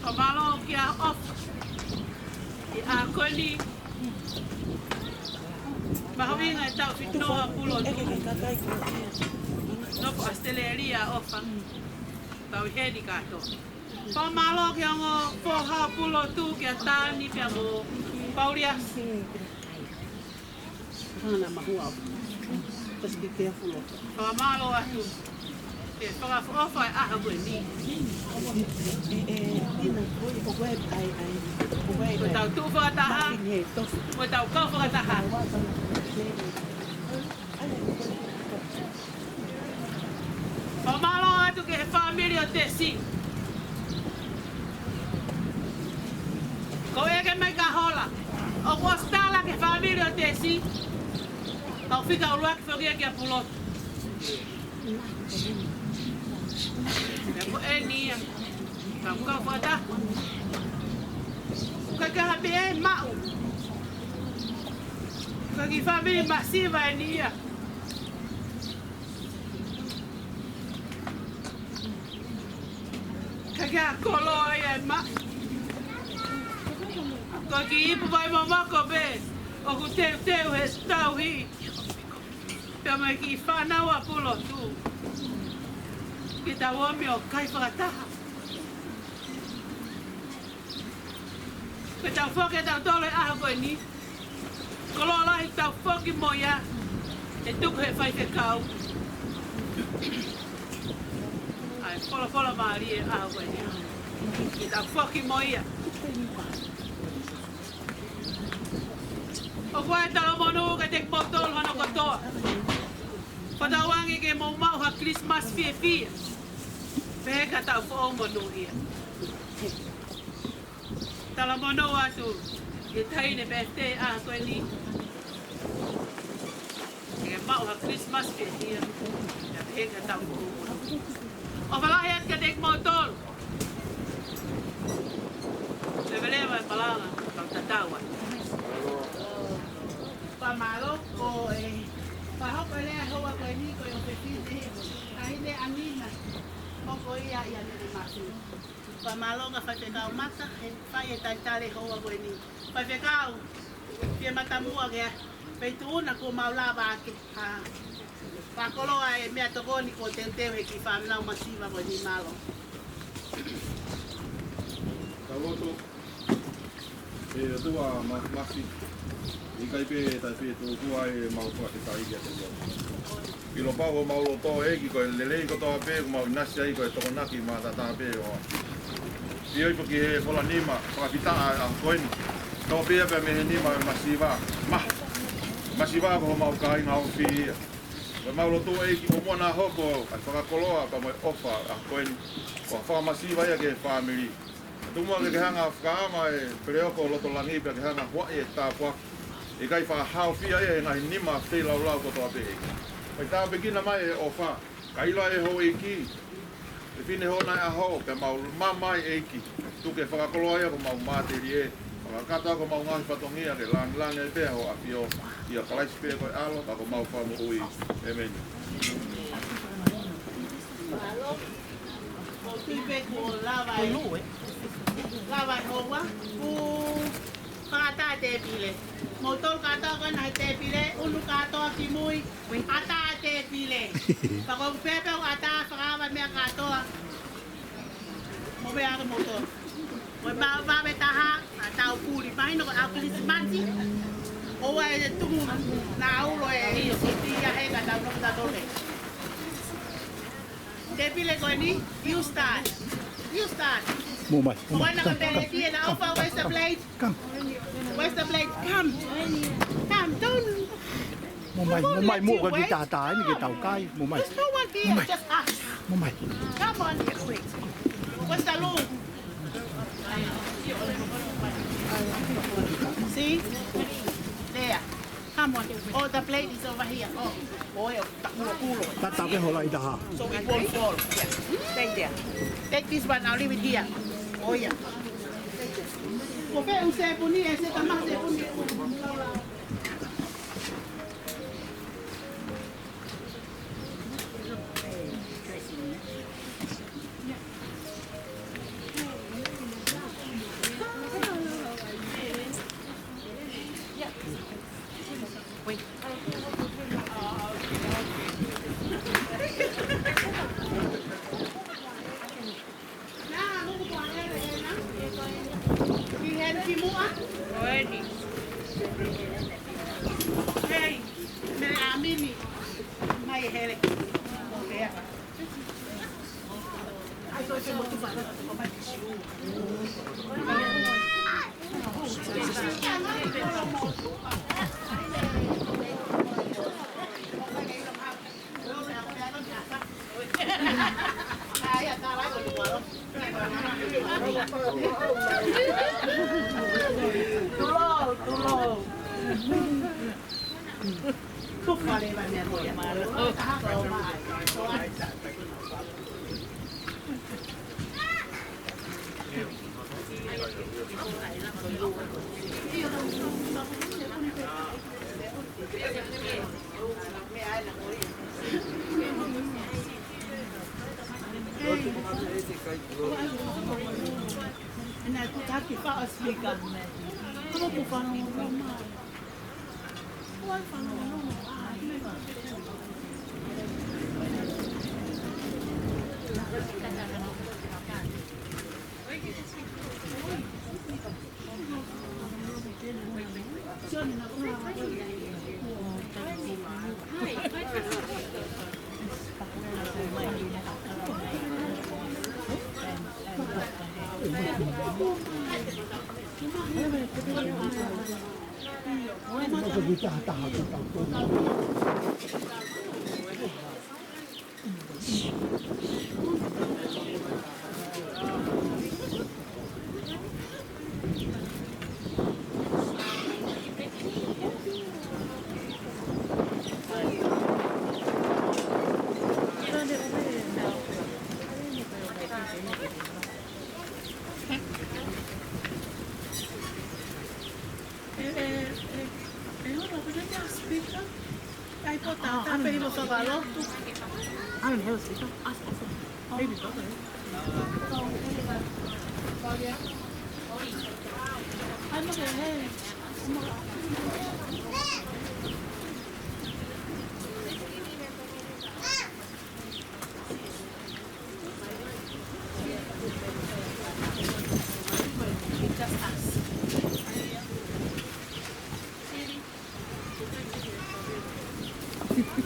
Fakamālō kia ʻOfa. ʻI he ʻaho ko eni. Mahuʻinga e tau fitoa pulotu. Nofo ʻAositelēlia ʻOfa. Tau ʻi heni kātoa. Fakamālō ki he ongo foha pulotu kia Tani pea mo Pauliasi. Hana mahua. Just be careful of it. Fakamālō atu. Ke fakaʻofoʻofa e ʻaho ko eni. Ko e tau tuʻu fakataha. Ko e tau kau fakataha. Fakamālō atu ki he fāmili ʻo Tesi. Ko e ke mai ka Hola. ʻOku ʻosi tala ki he fāmili ʻo Tesi. Kau fika ʻuluaki foki ia kia pulotu. Pea ko eni ia. Kau kau fakataha. Ka ka hape e maʻu. Ka ki fāmili masiva eni ia. Ka kia kolo ia e ma. Ko ki ipu vai mamako pē. ʻOku teuteu he tauhi. Pea mai ki fānau ʻa pulotu. Ke tau ō mai ʻo kai fakataha. Ke tau foki e tau tolo e ʻaho ko eni. Koloa lahi tau foki mo ia. ʻE tuku he faifekau. ʻAi, folofola mālie e ʻaho ko eni. Ke tau foki mo ia. ʻOku ʻi ai e talamonū kiate kimoutolu hono kotoa. Fakatauange ke mou maʻu ha Christmas fiefia. Pehē ka tau foʻou monūʻia. Talamonū atu, ʻi he taʻahine pē te ʻaho ko eni. Ke maʻu ha Christmas fiefia. Ia pehē ka tau foʻou monūʻia. ʻOfa lahi atu kiate kimoutolu. Leveleva e malanga, kau tatau ai. Fakamālō ko e, fakahoko e lea houa ko eni ko e ʻofefine, taʻahine ʻAngina, ʻo ko ia ʻi ʻAnele Masu. Fakamālō ka Faifekau Mata, he fai e talitali houa ko eni. Faifekau, pea matamua ke a, pea tuʻuna kuo mau lava ake. Ha, fakakoloa e meʻatokoni kuo teuteu he kiʻi fānau masiva ko eni, mālō. Tau lotu. ʻE ʻOtua ma-, masi. ʻIkai pē tai pē tuku ai ʻemau fakafetaʻi kiate koe. ʻIlo pau homau loto ʻEiki ko e lelei kotoa pē, kuo mau ʻinasi ai ko e tokonaki maʻataʻatā pē ʻo. ʻIo ipu ki he fola nima, fakafetaʻi ʻa ko eni. Tō pē ia pea mei he nima masiva. Ma-, masiva ko homau kāinga ofi ia. Ko ʻemau lotu ʻEiki ʻoku mou na hoko, ʻa e fakakoloa pea mo e ʻofa ʻa ko eni. Ko e fakamasiva ia ki he fāmili. Tuku muʻa ke ke hanga fakaʻama e peleoko loto langi pea ke hanga huaʻi e tāpuaki. ʻIkai fakahaofia ia he ngaahi nima feilaulau kotoa pē ʻEiki. Fai tāpuekina mai e ʻofa. Kaila e houʻeiki. E fine hona e ʻaho, pea mau mamae ʻEiki. Tuku ke fakakoloa ia ko homau matelie. Fakakakato ko homau ngaahi fatongia ke langilangi pē ho ʻAfio. ʻIa Kalaisi pē ko e ʻAlo, ka ko homau Fakamoʻui. ʻĒmeni. Mālō. Ko tui pē kuo lava e. Lava e houa. Ku Ata tēpile. Moutolu kātoa ko ena he tēpile, unu kātoa ki mui, ata tēpile. Pea ko e pēpē ʻoku ata fakaava meʻa kātoa. Mo meʻa ke moutolu. Ko e ma-, vave taha, ʻa tau puli. Mahino ko e ʻaho Kilisimasi. ʻOua ʻe tuku naʻa ulo e ʻisikiti ia he ka tau nofo tatole. Tēpile ko eni, you start. You start. Move mai, move mai. Come, come, come, come. Where's the blade? Come. Where's the blade? Come. Come, don't. Move mai, move mai, move mai, ko e kiʻi taha eni ke tau kai, move mai. There's no one here, just us. Move mai. Come on, quick. Where's the loom? See? There. Come on. Oh, the blade is over here. Oh, oh, yeah. Takulo, kulo. Tata ke hola ʻi taha. So it won't fall. Yeah. Stay there. Take this one. I'll leave it here. Oh, yeah. Ko fē ʻū sēpuni, ʻe se tama sēpuni. Already. Hey, me amini. Mai hele. Too low, too low.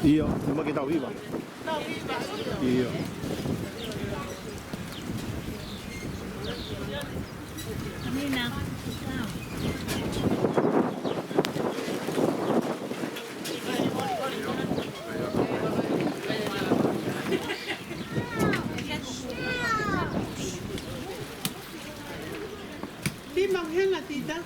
ʻIo, ʻoua ke tau hiva. ʻIo. Tita, hena Tita?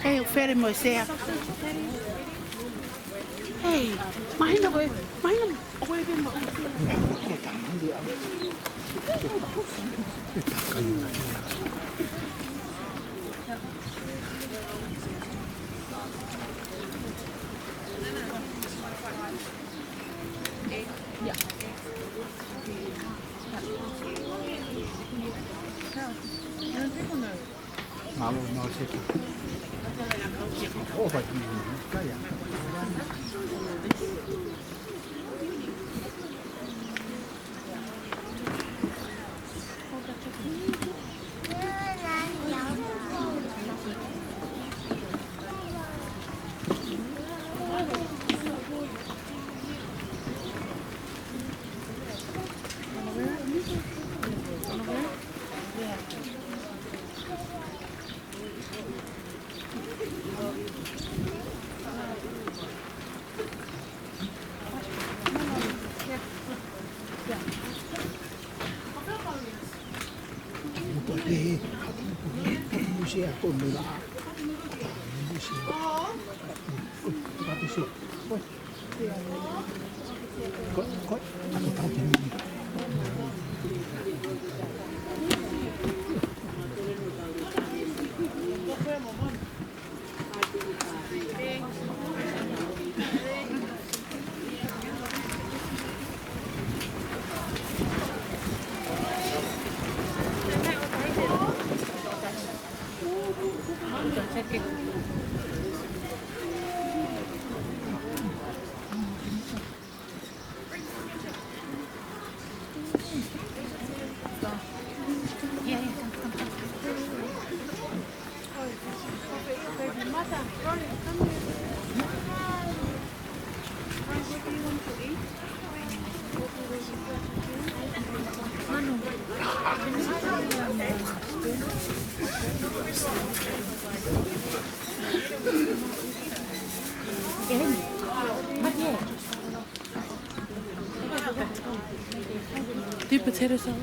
Hei, ʻo fere mo e sea. Hei, mahino koe, mahino. ʻO koe pē mo. Mālō, mālō, Seki. ʻO, vai, kai ā. Deep potato salad.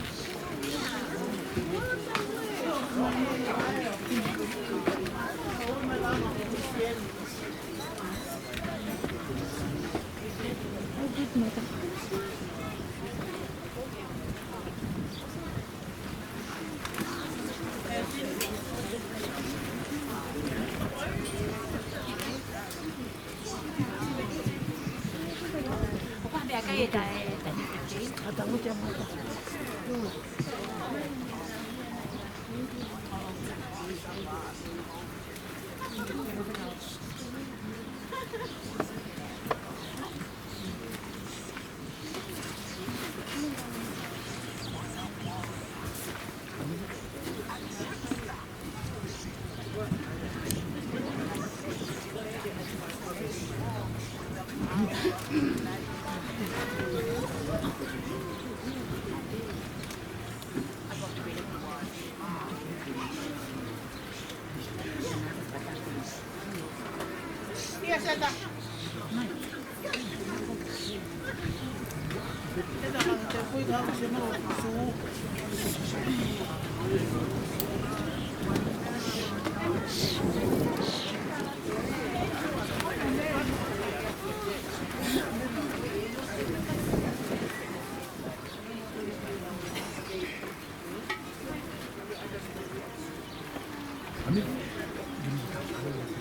Oh, good mother.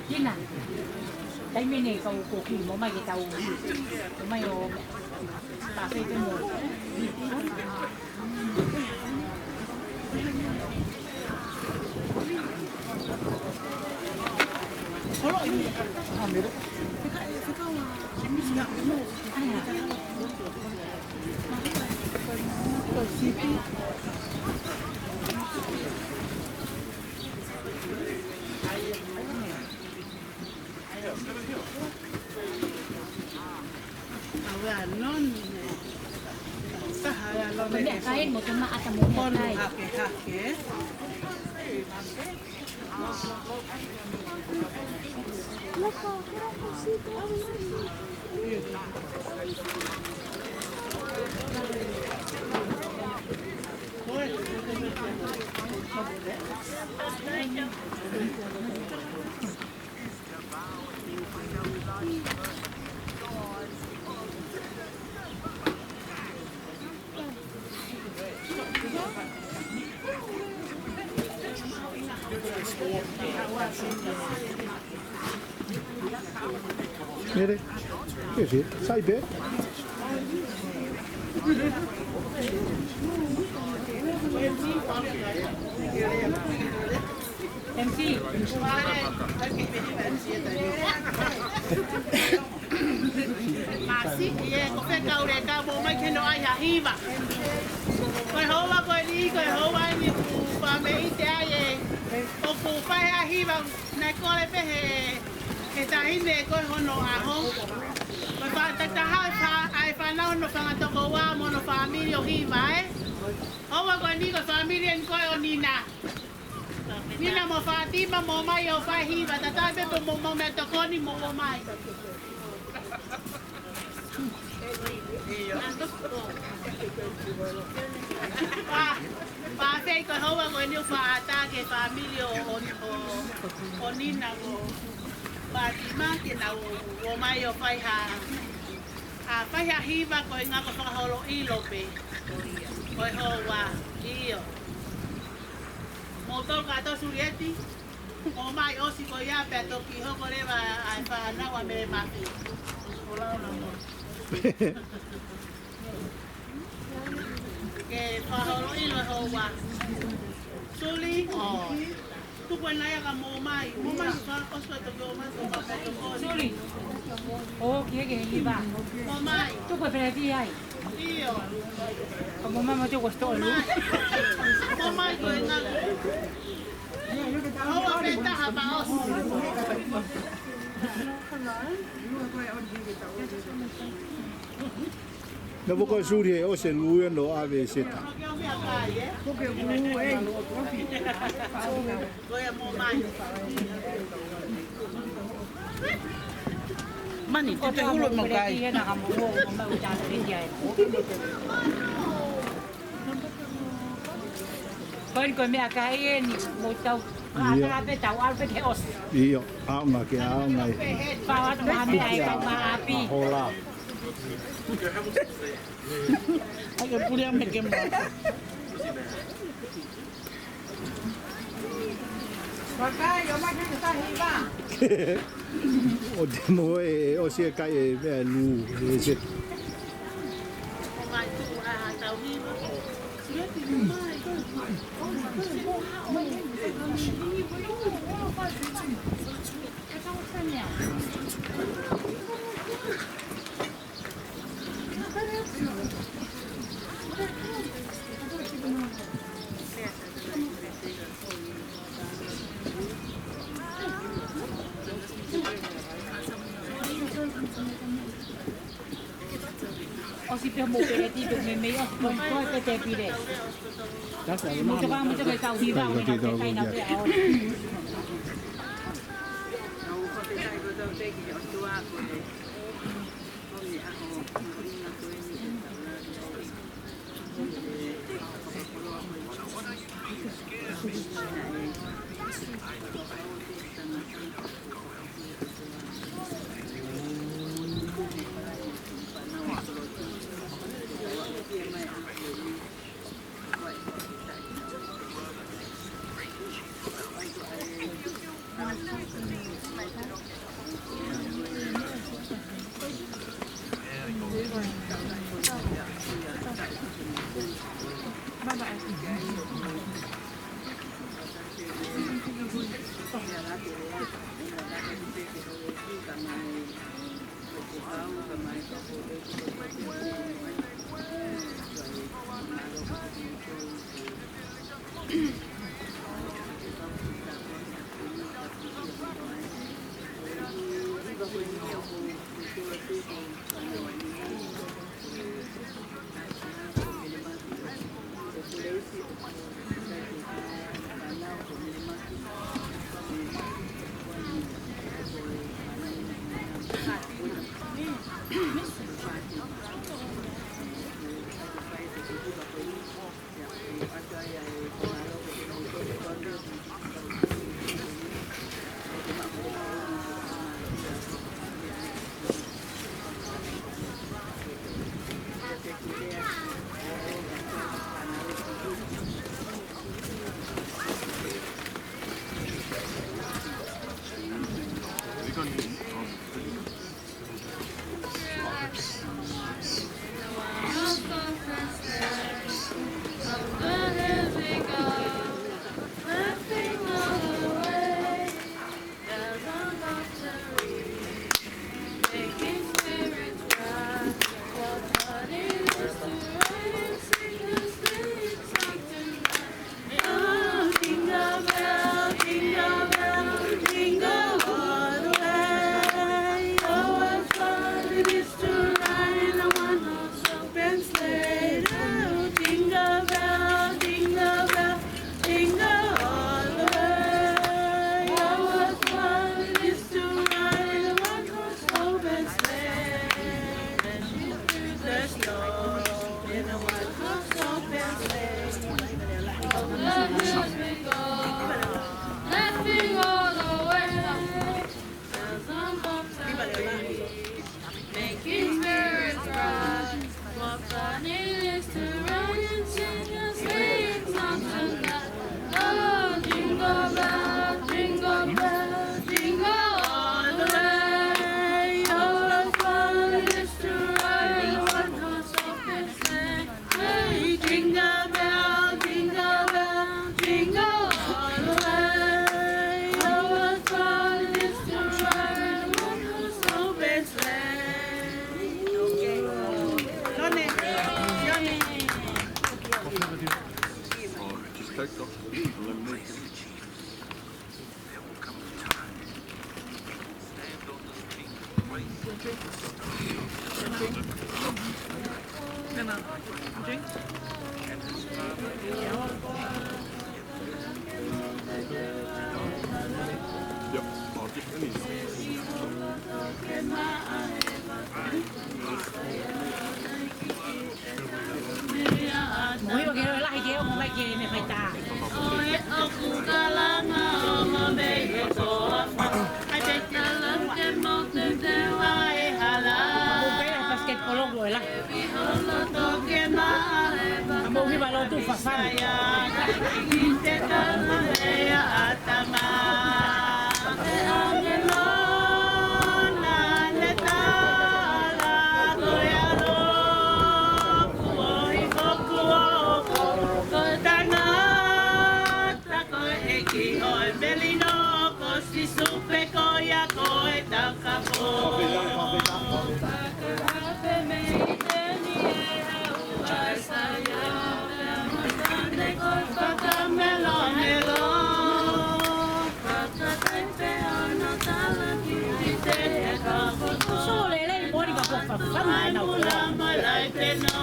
Kina. Taimi ni kau koki mo mai ke tau. Mo mai ʻo. Tafe ke mo. Awe a non. Taha a non. Ko e meʻakai mo e maʻata mo e meʻakai. Hake, hake. Ke si, sai pē. M C. Masi, ʻio, ko e fekau leka mo mai ke nau ʻai ha hiva. Ko e houa ko eni, ko e houa eni ʻoku fakameʻite ai ē, ʻoku fai ha hiva, naʻe kole pē he, he taʻahine ko ē hono ʻaho. Ko e fakatātā ʻa e fā-, ʻa e fānau hono fanga tokoua mo hono fāmili ʻo hiva ē. Houa ko eni ko e fāmili eni ko ē ʻo Nina. Nina mo Fātima, mou ō mai ʻo fai hiva, tatau ai pē pe ʻoku mou maʻu meʻatokoni, mou ō mai. Pea, pea fai ko e houa ko eni ʻoku fakaʻatā ki he fāmili ʻo, ʻo, ʻo, ʻo Nina mo Fātima ke nau ō mai ʻo fai ha, ʻa, fai ha hiva ko e ngako fakaholo ʻilo pē. Ko e houa, ʻio. Mou tolu kātoa Sulieti, ō mai ʻosi ko ia pea toki hoko leva ʻa e fānau ʻa Mele Mafi. Ola, ola, ola. Ke fakaholo ʻilo e houa. Suli, tuku ʻena ia ka mou ō mai. Mou ō mai, ka ʻosi ko e toki ō mai, ko e papa toki ō. Suli. ʻO, ki he, ki he hiva. Mou ō mai. Tuku e peleti ai. ʻIo. Ka mou ō mai, mou te kuo ʻosi tolu. Mou ō mai. Mou ō mai ko e ngā. Houa pē taha pea ʻosi. Naʻa mo ko e Suli ē, ʻosi e lū ia ʻo ʻave e seta. Mani, te te ulo mo kai. Ko eni ko e meʻakai eni, mou tau, ʻio, ʻatā pē tau, ʻalu pē ke ʻosi. ʻIo, ʻaonga ke ʻaonga ē. Pau atu maha meʻa ʻe kau maʻapi. Mahola. Ai, ke puli a me ke mo. Vakai, ʻo mai ke ta hiva. ʻO te mo e, ʻosi e kai e meʻa lū, e se. ʻOsi pē mo pele tito me me ʻosi ko e ko e pete pile. Mo te ka mo te ka tau hiva, mo te ka tau hiva. Drink? Yep, I'll just, I need some. Mo hiva ke ʻoua lahi ke ongo mai ke ne faitā. ʻOku kalanga ʻo mei he koa. Ai, te kalanga ke mo te te vai hala. Ko e basketball ʻoku ʻoua lahi. Ka mou hiva lotu fafanga. Ko e ʻEiki ʻo e melino, ko Sīsū pē ko ia ko e taukapo. Fakahā pē mei heni ʻe hau ʻa Saione, ko e fakamelomelo. Fakatai pē hono tala ki te he kapoto. Sō lelei, mori ka ko fafanga ʻenau mula mo lai pē nō.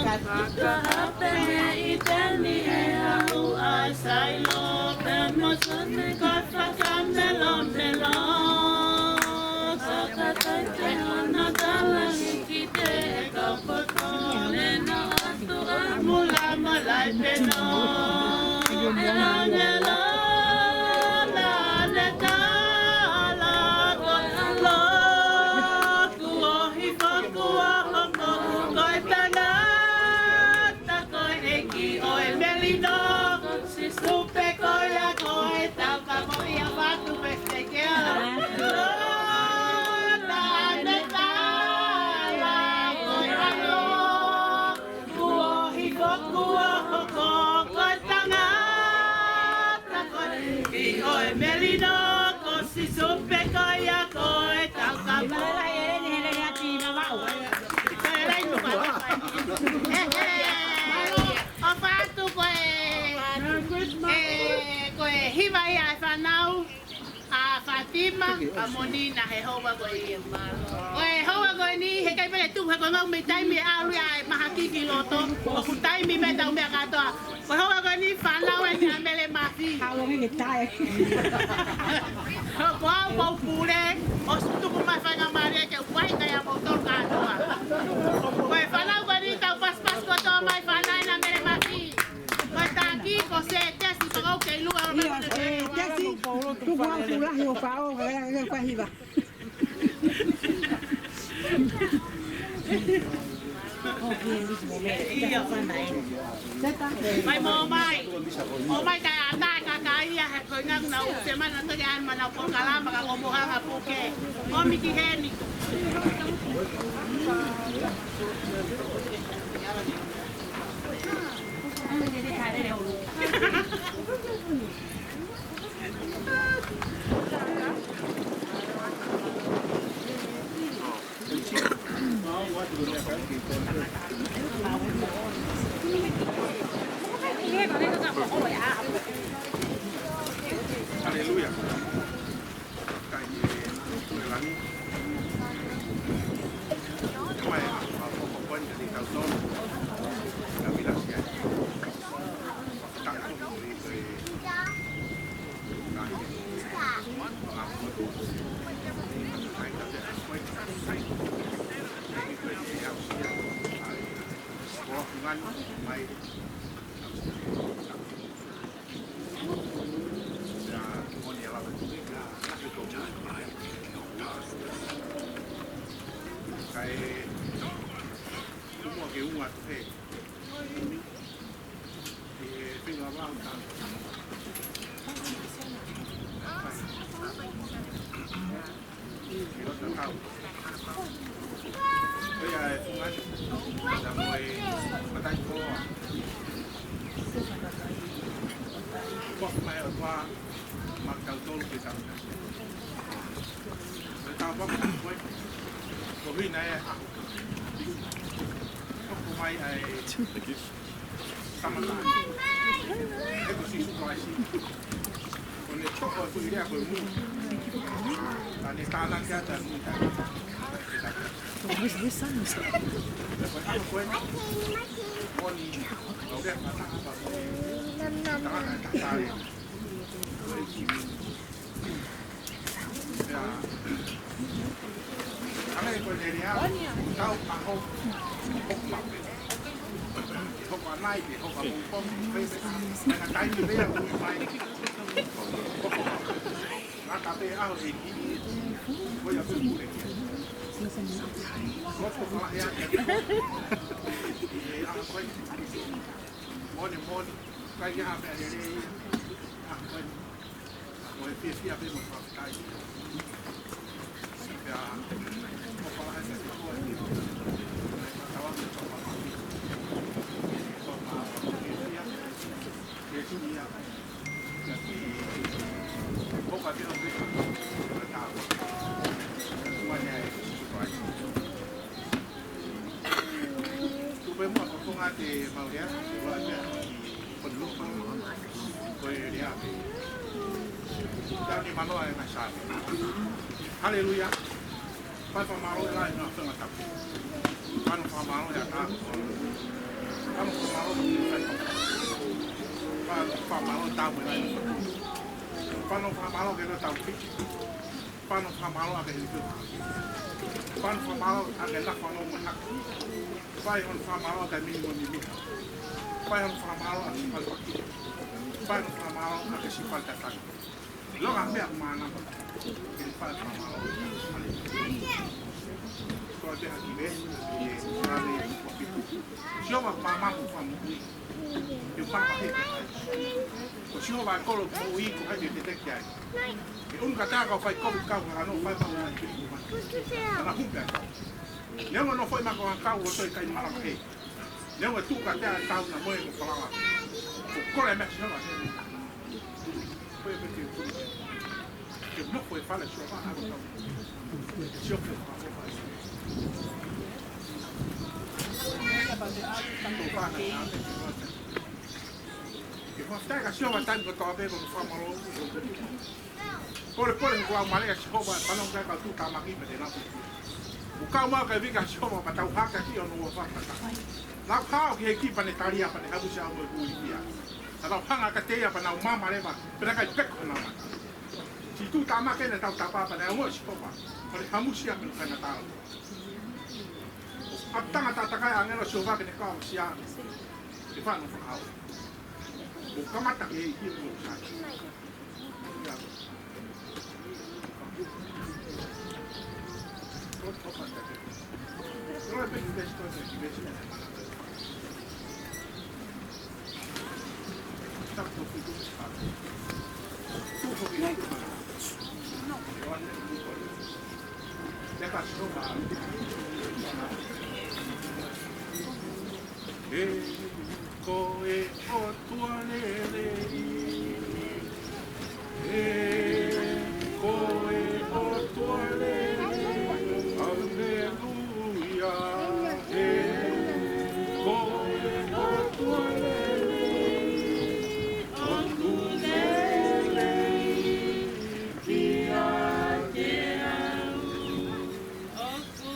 Fakahā pē mei heni ʻe hau ʻa Saione, pea mo Saione ko e fakamelomelo. Fakatai pē hono tala ki te he kapoto, ne nofo atu ʻa mula mo lai pē nō. ʻE ʻāngelo naʻa ne tala ko e lotu ʻo hifo kuo hoko, ko e tangata ko e ʻEiki ʻo e melino, Sīsū pē ko ia ko e taukapo. Ia fatu pē te kea. Naʻa ne tala ko e ʻAlo kuo hifo kuo hoko, ko e tangata ko e ʻEiki ʻo e melino, ko Sīsū pē ko ia ko e taukapo. Ko e lei tuka. ʻE, ʻe. ʻOfa atu ko e, ʻe, ko e hiva ia ʻa e fānau ʻa Fātima, ʻa Monina he houa ko eni. Ko e houa ko eni, heʻikai pē ke tuku he ko e ngaahi meʻa taimi ʻe ʻalu ia ʻa e mahaki ki loto, ʻoku taimi meʻa tau meʻa kātoa. Ko e houa ko eni fānau eni ʻa Mele Mafi. Haʻu ange ke tae. Ko au ko e pule, ʻosi tuku mai faingamālie ke u ʻai kai ʻa moutolu kātoa. Ko e fānau ko eni tau pasipasi kotoa mai fānau eni ʻa Mele Mafi. Ko e taki ko Sē Tesi, pea ko au kei lua. ʻIo, Sē Tesi, tuku au tuʻu lahi ʻo faʻo, ka, ka, ka hiva. ʻIo. Mai mo mai. ʻO mai ka ana ka ka ia he ko e ngaahi nau se mana toki ai mana ko kalama ka ko mo hanga puke. ʻOmi ki heni. Haleluia. Kai e, ko e langi. Ko e, a, a, ko, ko, ko, ni, ni, tau, tau. Ka mila, sia. Tau, tau, ni, ko e, kai e, a, ko, ko, kai, kai, kai, kai, kai, kai, kai, ko, ko, mai. Thank you. Tama na. Ē ko Sīsū Kalaisi. Ko ʻene toʻo ʻa e foʻi lea ko e mui. Ka ne tānaki atu ʻa e mui. Where's this side? Moʻoni, ʻo lea fakataha pea mo e tangata ʻe taha tale. Pea, ʻa e ko e lea, tau ʻaho, hoko mape. Hoko anai pe hoko ʻapongipongi, pe pe, mena taimi pea ui mai. Hoko mape. Ngata pē ʻaho ʻEiki, ko ia pē mule ki ai. Loto falahi ake ʻa e ʻaho ko ē. Moʻoni, moʻoni, kai ha meʻa lelei ia. ʻAho ko ē. Ko e fiefia pē mo e fakafetaʻi. Pea, ko falahi ake ko ē. Mai fakatawa mo e fakamaʻi. Ko ma fiefia. Fiefia. Tupe mua ko Tonga te mau lea, ko e lea ki Ponupa, ko e lea pē. Tani manoa e ngai sāme. Haleluia. Fai fakamālō e lahi na fenga tapu. Fai fakamālō e ata. Fai fakamālō e fai. Fai fakamālō e tapu e lahi na. Fai fakamālō ke no tau piki. Fai fakamālō ake hili. Fai fakamālō ake na fano mo haka. Fai fakamālō ake mini mo mimi. Fai fakamālō ake fai paki. Fai fakamālō ake si fai tataki. Loga meʻa ko mānava. Ke fai fakamālō. Ko te haki ve. Sio ma māmā ko famu. Ke papa he. Ko Sihova e kolo ko i ko hai te te ki ai. Ke unu ka tā kau fai kovi kau ka no fai pau na ki. Ana hupe a kau. Neongo no fai ma ko a kau o toi kai malama he. Neongo tu ka tā tau na moe ko palawa. Ko kole me Sihova. Ko e peke kuli. Ke nofo e fale Sihova a ko tau. Sihova. Ke fakafetaʻi kia Sihova taimi kotoa pē ko e fakamālō. Pole pole ko au male kia Sihova, pano ka ka tu tamaki pe te napu. Ko kau mau ka vika Sihova, ma tau haka ki ono ua fakata. Nau hao ki he ki pane talia, pane habusi au mo e kulikia. Ka tau hanga ka te ia, pa nau mama leva, pe na kai peko na mata. Si tu tamaki na tau tapa, pane au mo Sihova, pane hamusi a pe na kai na tau. ʻApitanga tatakai ʻāngelo Sihova ke ne kau sia. Ke fano fakahau. ʻO kamata ke ʻi he ʻi he ʻo sai. Ia. Ora pe ki besi ko ki besi. Tapu ki tu. Ē, ko e ʻOtua lelei. Ē, ko e ʻOtua lelei. Haleluia. Ē, ko e ʻOtua lelei. ʻOtua lelei. Kiate au. ʻOku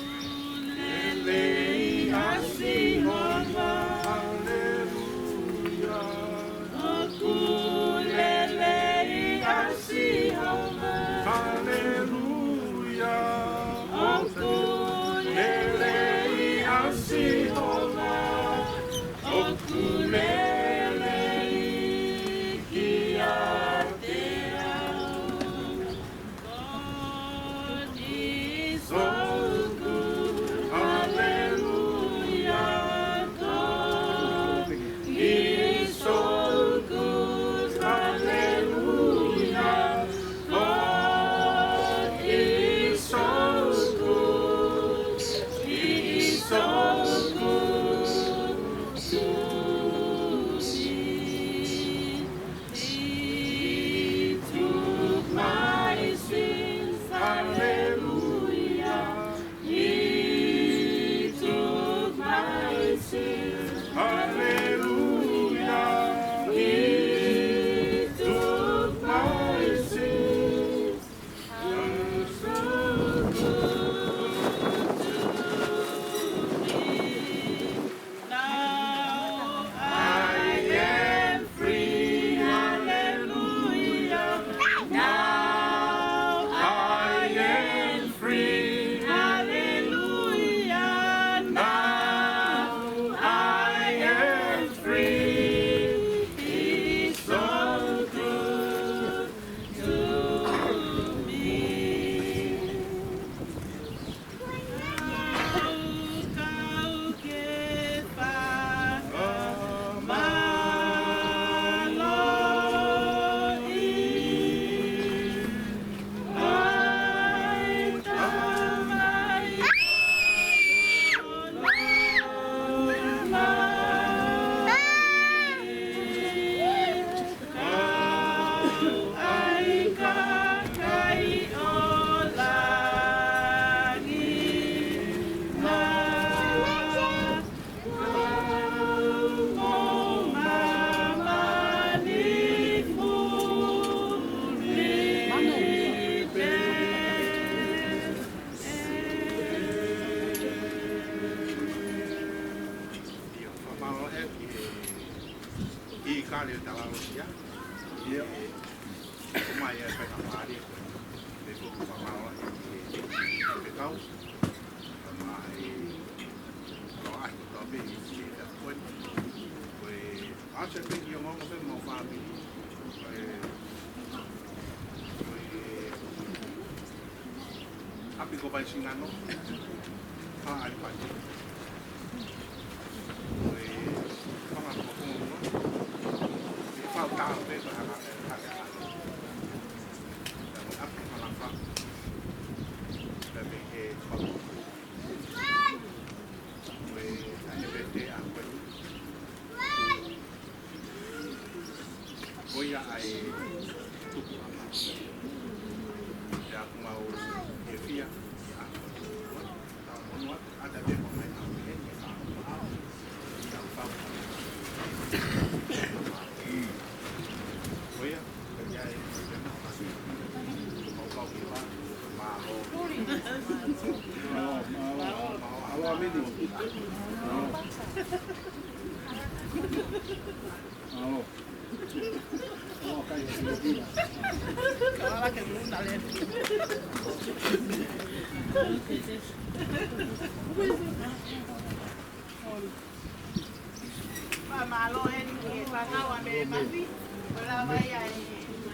lelei ʻa Sihova. Haleluia. ʻOku lelei ʻa Sihova. Kale ʻo talalosia. ʻIo. ʻOmai ʻa e faingamālie ko eni. Pea ko e fakamālō atu ki he fekau. Pea mo e ʻaho kotoa pē ʻi he fekau ko eni. Ko e ʻaho pē ki he ongoongo pē mo e fāmili. Ko e, ko e ʻapi ko Vaisingano, ʻa ʻAlipate. Ko e fanga ko Fonua. ʻE fau tau pē ko e hanga, hanga, hanga. Ko e ʻapi ko Halafa. Pea mei he fau. Ko e ʻaho pē te a ko e. Ko ia ʻa e tupuʻanga. Pea ʻoku mau fiefia, ʻa, ʻa, ʻa, ʻata te mo mai ʻa, ʻe, ʻe, ʻa, ʻa, ʻa, ʻa, ko ia, ko ia ʻe, ko ia ʻe, mau kau ki va, ma, o. Mālō, mālō, mālō, mālō, ʻa meni. Mālō. Mālō. Mālō eni ki he fānau ʻa Mele Mafi, ko e lava ia ʻa e,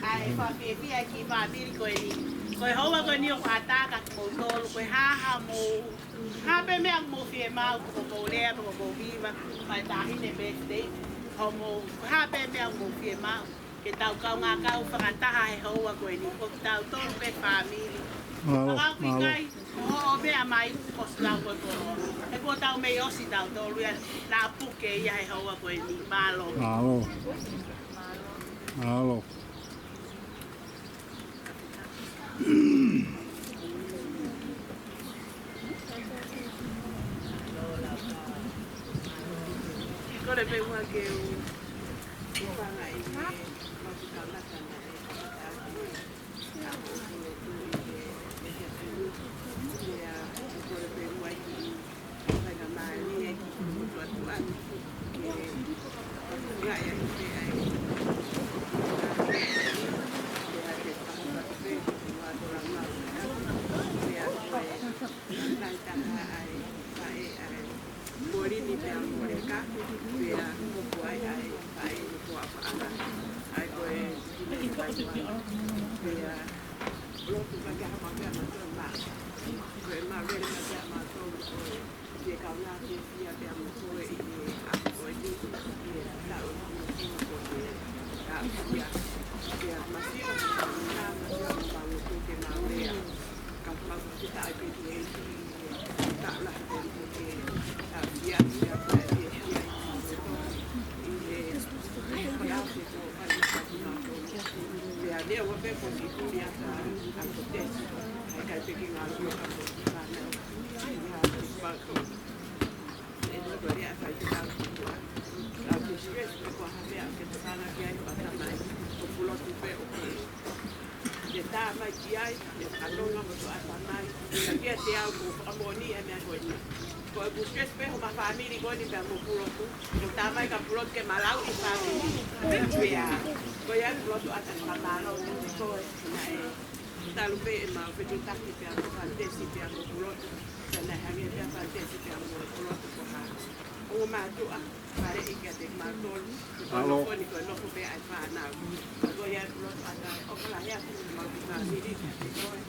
ʻa e fakafiefia ki he fāmili ko eni. Ko e houa ko eni ʻoku ʻatā kia kimoutolu, ko e hā haʻamou Hā pē meʻa ʻoku mou fiemaʻu, ko hoʻomou lea, ko hoʻomou hiva, fai taʻahine birthday, hoʻomou, hā pē meʻa ʻoku mou fiemaʻu, ke tau kaungā kau fakataha he houa ko eni, ko kitautolu pē fāmili. Mālō, mālō. Fakafetaʻi, ko hoʻo meʻa mai, ko e lau ko e koloa. He kuo tau mei ʻosi tautolu ia, naʻa puke ia he houa ko eni, mālō. Mālō. Mālō. Kole pē ua ke u, u fanga i me, ma ku ka mata na e, ka mata aku e, ka o kule tu i ke, e ke tu, ia, kole pē ua ki, Faingamālie ki he motuʻa tuʻa, ke ngaahi atu pē ai. Pea ke fakapapau pē, ua tola mau. Pea ko e, ngaahi taha ai, pae ai. Molini pea moleka, pea moku ai ai, pae moku apaʻanga. Ai ko e, pea, lotu ka ke hama pea matou ma. Ko e ma vele ka ke hama tou, ko e. Ke kaungā fiefia pea mo koe ʻi he ʻaho ko eni, ʻi he taʻu ʻi he taʻu ia. Pea masiʻi, pea masiʻi, pea masiʻi, ke mau lea. Ka mau fakafetaʻi pē ki he ʻEiki, ʻi he taʻu lahi ko eni ko e taʻu ia, pea pea fiefia, fiefia, ʻi he, ʻi he, ʻi he, Pea lea ua pē ko e kuli ʻa ka, ʻa ko tesi, ʻa e kai peki ngā lua ka ko ki fānau. Ia, ko e pako. E no ko lea fai te kau ki tua. Kau ki stress, ko ha mea ke te fana ki ai ko ata mai, ko pulotu pē ʻo ko. Ke tā mai ki ai, ke fanonga mo to ata mai. Ka kia te au ko fakamoʻoni e meʻa ko eni. Ko e ku stress pē ho ma fāmili ko eni pea mo pulotu. Ko tā mai ka pulotu ke malau ʻi fāmili. Pea, ko ia pulotu ata ka malau ko e naʻe. Talu pē ʻe mau fetuʻutaki pea mo fātesi pea mo pulotu. Pea naʻe hangē pea fātesi pea mo pulotu ko ha. ʻO mātuʻa, fale ʻi kia te mātolu. Ko e nofo ni ko e nofo pē ʻa e fānau. Ko ia pulotu ata, ʻo ka lahi atu mau ki fāmili kia te koe.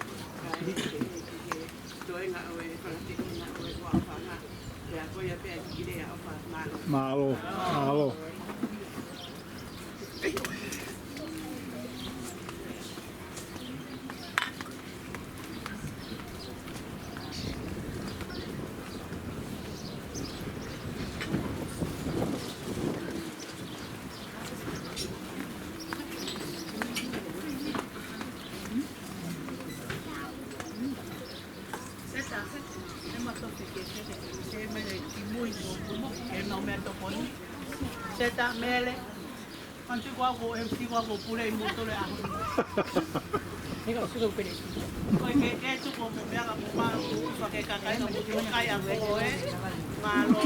Ka e, e, e, e, Toenga ʻo e fakatekinga ʻo e huaʻafanga. Pea ko ia pea ki lea ʻo fa mālō. Mālō, mālō. Seta, Mele. Anti ko au ko M C ko au ko pule i moto le aho. Eka, sika pele. Ko e ke, ke tu ko mo mea ka mo ma, ko ke kakai ka mo ke kai a ko e. Mālō.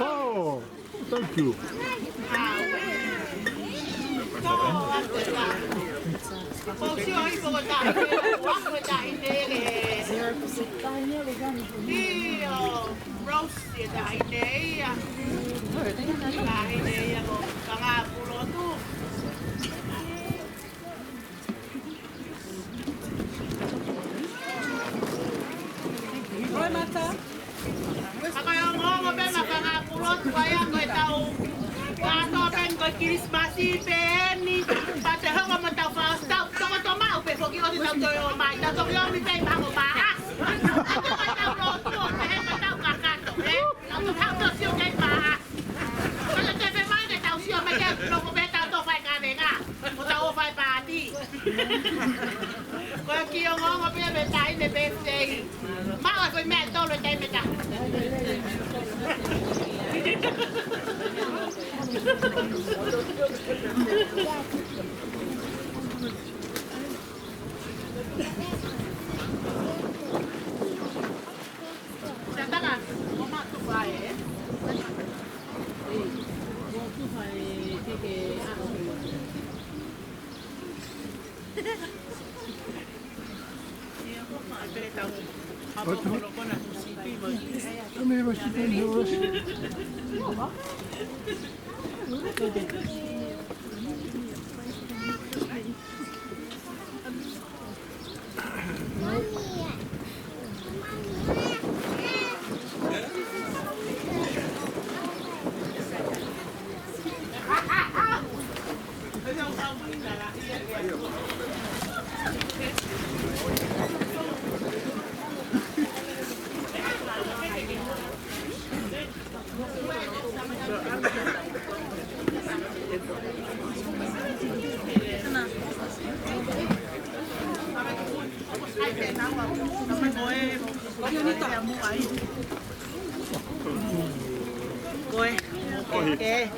Oh, thank you. Rose, ia taʻahine ia. Taʻahine ia ko Fanga Pulotu. Fakaongoongo pē mo Fanga Pulotu, ko ia ko e tau kātoa pē ko e Kilisimasi pē eni, pea te hoko mo tau fao tau toko tō maʻu pē foki ʻo te tau toe ō mai, tau toki ō mai pē ʻi he maha ko Maʻasi. Tau tau lotu ʻo pehē ko e tau kakato, ē? Tau tau tau sio ki Maʻasi. Ko e te pē mai ke tau sio mai ke nofo pē tau tō fai kavenga. Ko tau ō fai pāti. Ko e kiʻi ongoongo pē mei taʻahine pē tei. Maʻu ko e meʻa ʻe tolu ʻi he taimi ʻe taha. Ko e. Ko e.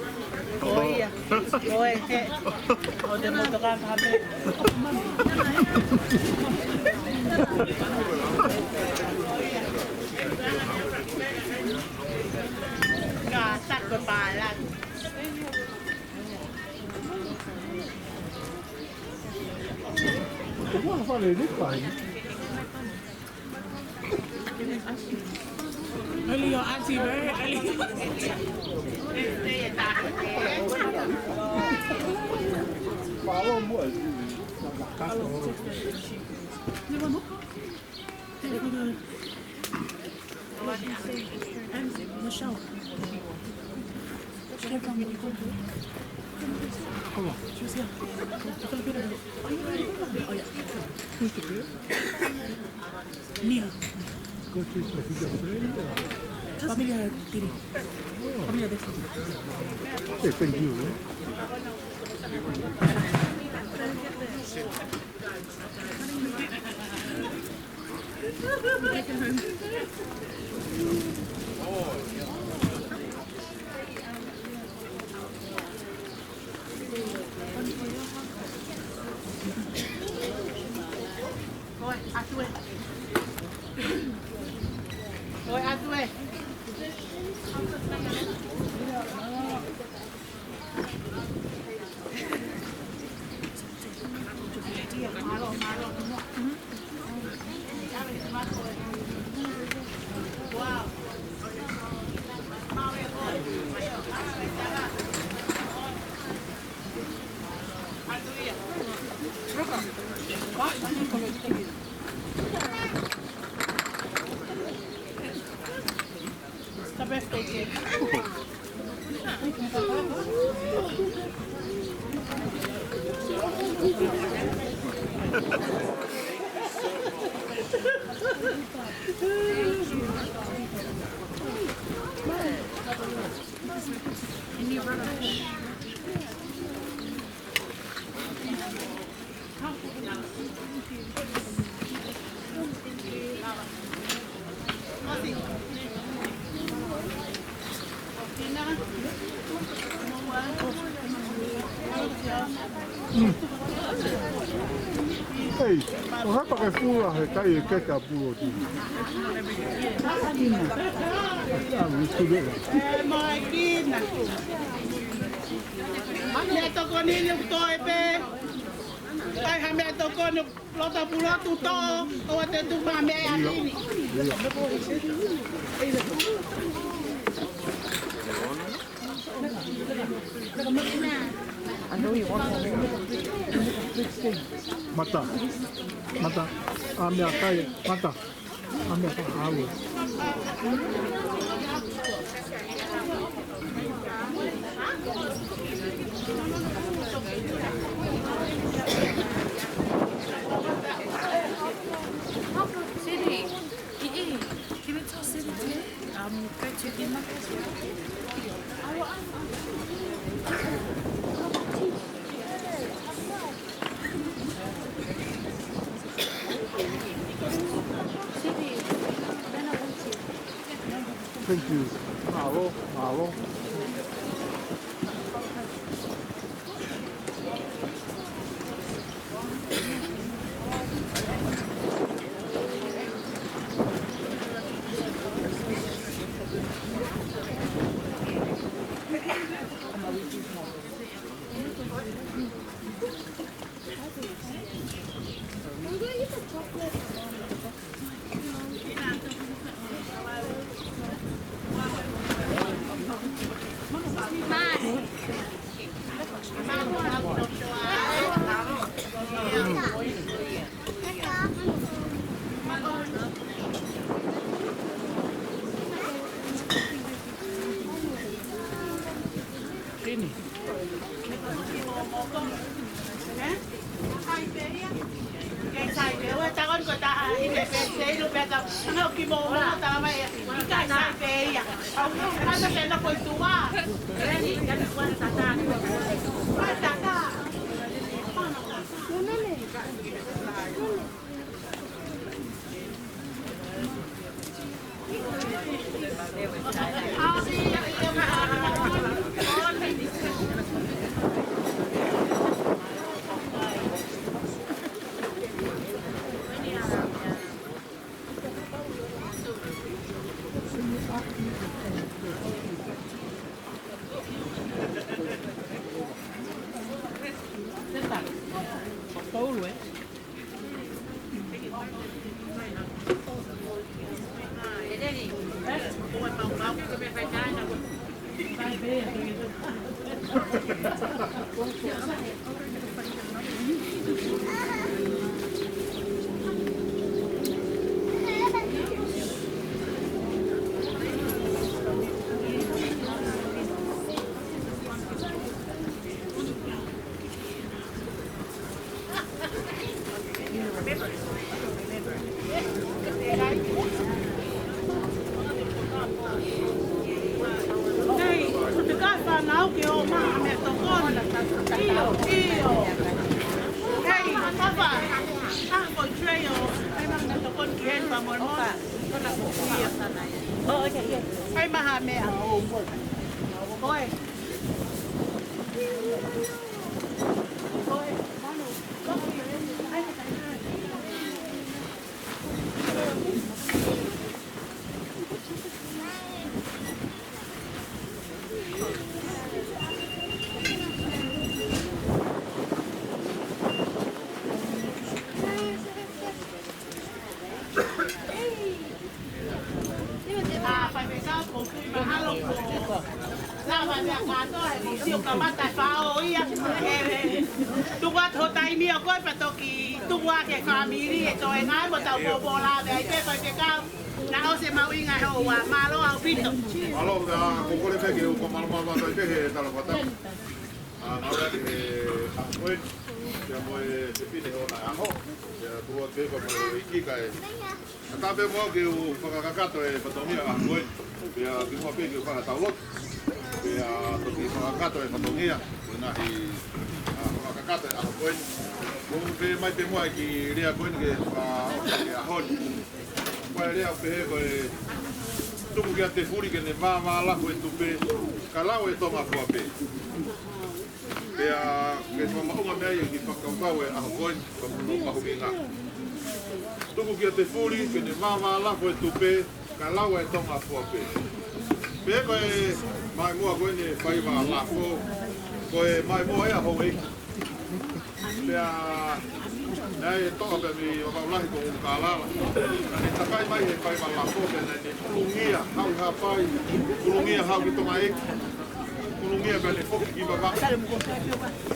Ko ia. Ko e. He. ʻO te motoka kape. Ka sako pala. Early your auntie, very early. Mia. Familia Tiri. Familia de. Hey, thank you, eh? Hei, ʻoku hapa ke fua he kai e keka puloti. Meʻatokoni ni ʻoku toe pē. ʻAi ha meʻatokoni, loto pulotu tō, ʻoua te tuku ha meʻa ʻi ʻapi ni. Mata. Mata. ʻA meʻakai, mata. ʻA meʻakai, ʻaue. Siri, ʻiʻi, can you tell Siri to, um, go to dinner? Thank you. Mālō, mālō. Hei, ko e fānau ke ō mai ha meʻatokoni. ʻIo, ʻio. Hei, papa. ʻA ko e tray ʻo, ʻai mai ha meʻatokoni ki heni pea mo e moa. ʻIo. ʻAi mai ha meʻa. ʻOi. Kātoa he kuo sio kamata e fao ia. ʻE, ʻe, tuku atu ho taimi ʻo koe pea toki tuku ake e fāmili e toenga mo tau pōpō lave ai pē ko e fekau. Naʻa ʻosi e mahuʻinga he houa. Mālō ʻaupito. Mālō, ʻa, ko e kole pē ke u fakamālō mai atu ai pē he tala fakatapu. ʻA, ngāue ʻaki he ʻaho ko eni, pea mo e fefine he ʻonaʻaho, pea tuku atu pē mo e ʻEiki kae ʻatā pē muʻa ke u fakakakato e fatongia ʻaho ko eni, pea kimuʻa pē ke u fai ha tau lotu, pea toki fakakakato e fatongia, ko e ngaahi, ʻa, fakakakato e ʻaho ko eni. Ko u pehē mai pē muʻa e kiʻi lea ko eni ke fakaʻosi e ʻaho ni. Ko e lea ʻoku pehē ko e tuku kiate Fuli ke ne vāvālafu e tupe, kae lau e tonga fua pē. Pea ke fakamaʻunga mei ai e kiʻi fakakaukau e ʻaho ko eni, ko hono mahuʻinga. Tuku kiate Fuli ke ne vāvālafu e tupe, kae lau e tonga fua pē. Pea ko e maʻimoa ko eni e faiva lafo, ko e maʻimoa ia ʻa houʻeiki. Pea naʻe toʻo pē mei Vavaʻu Lahi ko ʻUlukālala. Naʻe takai mai he faiva lafo pea naʻe ʻulungia haʻu ʻi Haʻapai, ʻulungia haʻu ki Tongaʻeiki, ʻulungia pea ne foki ki Vavaʻu.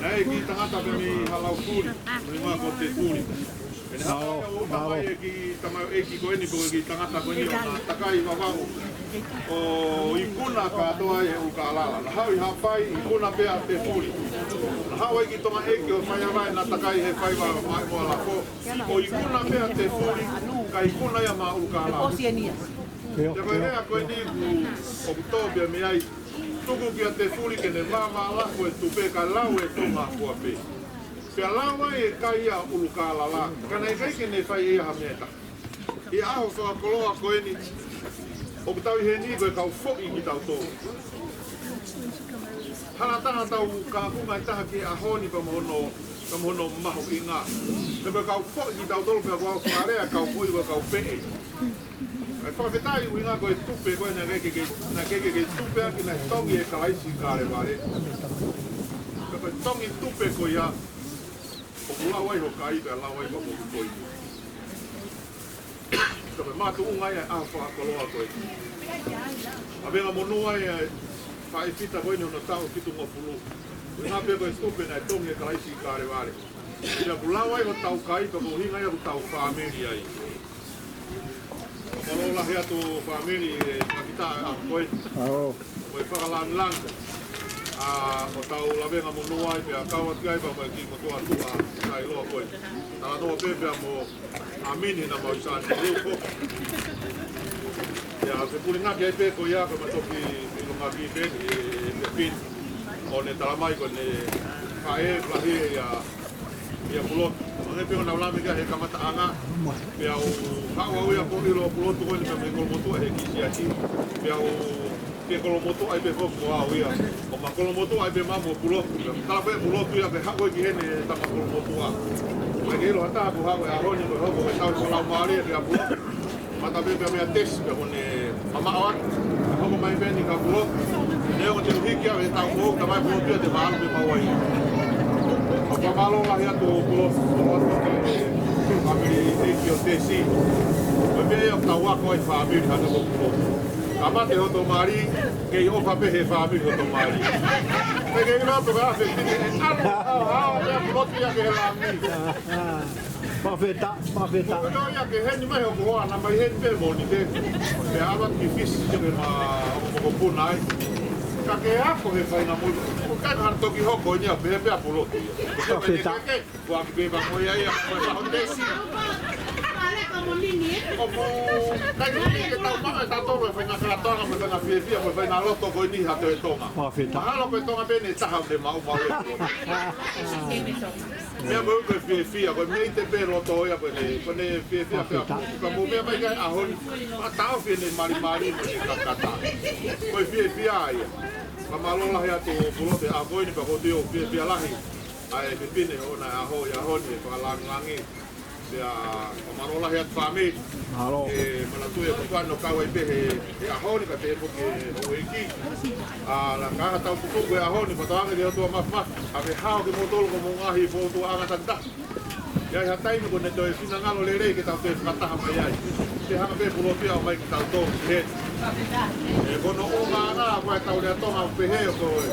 Naʻe kiʻi tangata pē mei Halaufuli, mo e maʻimoa ko Tefuli. Pea naʻe haʻu ʻo ʻuta mai e kiʻi tamaioʻeiki ko eni, pe ko e kiʻi tangata ko eni ʻo na takai Vavaʻu ʻo ikuna kātoa e ʻUlukālala. Na haʻu ʻi Haʻapai, ikuna pē ʻa Tefuli. Na haʻu ai ki Tongaʻeiki ʻo fai ʻa e vaʻe na takai he faiva maʻimoa lafo, ʻo ikuna pē ʻa Tefuli, kae ikuna ia maʻa ʻUlukālala. Pea ko e lea ko eni ʻoku, ʻoku tō pē mei ai, tuku kiate Fuli ke ne vāvālafu e tupe kae lau e tonga fua pē. Pea lau ai e kai ʻa ʻUlukālala, ka naʻe ʻikai ke ne fai ʻe ia ha meʻa ʻe taha. ʻI he ʻaho fakakoloa ko eni, ʻoku tau ʻi heni ko e kau foʻi kitautolu. Hala taha tau kaunga ʻe taha ki he ʻaho ni pea mo hono, pea mo hono mahuʻinga. Pea ko e kau foʻi kitautolu pea ko e fakalea kau foʻi ko e kau peʻe. ʻE fakafetaʻi ʻuhinga ko e tupe ko ē naʻe ʻikai ke, naʻe ʻikai ke tupe ʻaki naʻe tongi ʻe Kalaisi ʻi Kalevale. Pea ko e tongi tupe ko ia, ʻoku lau ai ho kai pea lau ai ho motu ko ē. Ka ko e makatuʻunga ia ʻa e ʻaho fakakoloa ko ē. ʻAvenga monū ai ʻa e faʻefita ko eni hono taʻu fitungofulu. ʻUhinga pē ko e tupe naʻe tongi ʻe Kalaisi ʻi Kalevale. Pea ʻoku lau ai hotau kai pea ko e ʻuhinga ia ʻoku tau fāmili ai. Mālō lahi atu fāmili e fakafetaʻi ʻaho ko ē. Mālō. Mo e fakalāngilangi. ʻA, ʻoku tau ʻavenga monū ai pea kau atu ai pea mo e kiʻi motuʻa tuʻa ʻi Loa ko ē. Talanoa pē pea mo ʻAmini naʻa mau ʻi Sāni Liu ko. Pea fepulingaki ai pē ko ia ka ma toki fepulingaki pē ʻi, ʻi, ʻi Pini. ʻO ne tala mai ko ʻene faʻē lahi ia, ia Pulotu. Mangai pē ʻo nau lame kia he kamataʻanga. Pea u haʻu au ia ko ʻilo Pulotu ko eni pea mei Kolomotuʻa he kiʻi siasi. Pea u ke Kolomotuʻa ai pē foki mo au ia. ʻO ma Kolomotuʻa ai pē ma mo Pulotu. Tala pē Pulotu ia ke haʻu ki heni e tama Kolomotuʻa. Mai ke ʻilo ha taha ko haʻu e ʻaho ni ko e hoko e tau ko lau mālie kia Pulotu. Mata pē pea mea tesi pea ko ne mamaʻo atu. Hoko mai pē ni kia Pulotu. Ne o te uhiki au e tau ko ka mai Pulotu ia te malu pē mau ai. ʻOku mālō lahi atu Pulotu. Mālō atu ke fāmili ʻEiki ʻo tesi. Ko e pē ia tau ako ai fāmili hana ko Pulotu. Ka mate hoto mali, kei ʻofa pē he fāmili hoto mali. Pea kei ʻilo atu ka fefine, ʻe ʻalu, ʻalu, ʻalu, pea Pulotu ia ke he lami. Fakafetaʻi, fakafetaʻi. Ko ia ke heni mai hoku hoa, na mai heni pē mo ni te. Pea ʻalu atu ki Fisi, te ke ma, mokopuna ai. Ka ke ako he faingamālie. Ko e kai ka toki hoko ni a pē, pea Pulotu. Fakafetaʻi. Kua ki pē pea ko ia ia, ko e faho tesi. ʻOku, kai ko ia ke tau maʻu e tautolu e faʻahinga kātoanga, mo e faʻahinga fiefia, mo e faʻahinga loto ko eni ha toe Tonga. Fakafetaʻi. Mahalo ko e Tonga pē ʻe taha ʻoku te maʻu maʻu e. Meʻa mo ko e fiefia, ko e meʻa ʻi te pē loto ia, ko ʻene, ko ʻene fiefia pē. Fakafetaʻi. Ka mo meʻa mai kai ʻaho ni, ma taofi ʻene malimali, mo ʻene kakata. Ko e fiefia ia. Ka mālō lahi atu Pulotu he ʻaho ko eni pea ko te o fiefia lahi. ʻA e fefine ʻo na ʻaho, ʻi ʻaho ni e fakalāngilangi. Pea, fakamālō lahi atu fāmili. Mālō. ʻE, manatu e kukuano kau ai pē he, he ʻaho ni ka te foki e houʻeiki. ʻA, la ka ha tau tutuku e ʻaho ni, fatoange ke ʻOtua mafimafi. ʻA ke hao kimoutolu ko hoʻomou ngaahi fōtuʻanga takitaha. ʻI ai ha taimi kuo ne toe finangalo lelei ke tau toe fakataha mai ai. Ke hanga pē Pulotu ia ʻo ʻomai kitautolu ki heni. Ē, ko hono ʻulungaanga ko ē ʻetau lea Tonga ʻoku pehē ko e,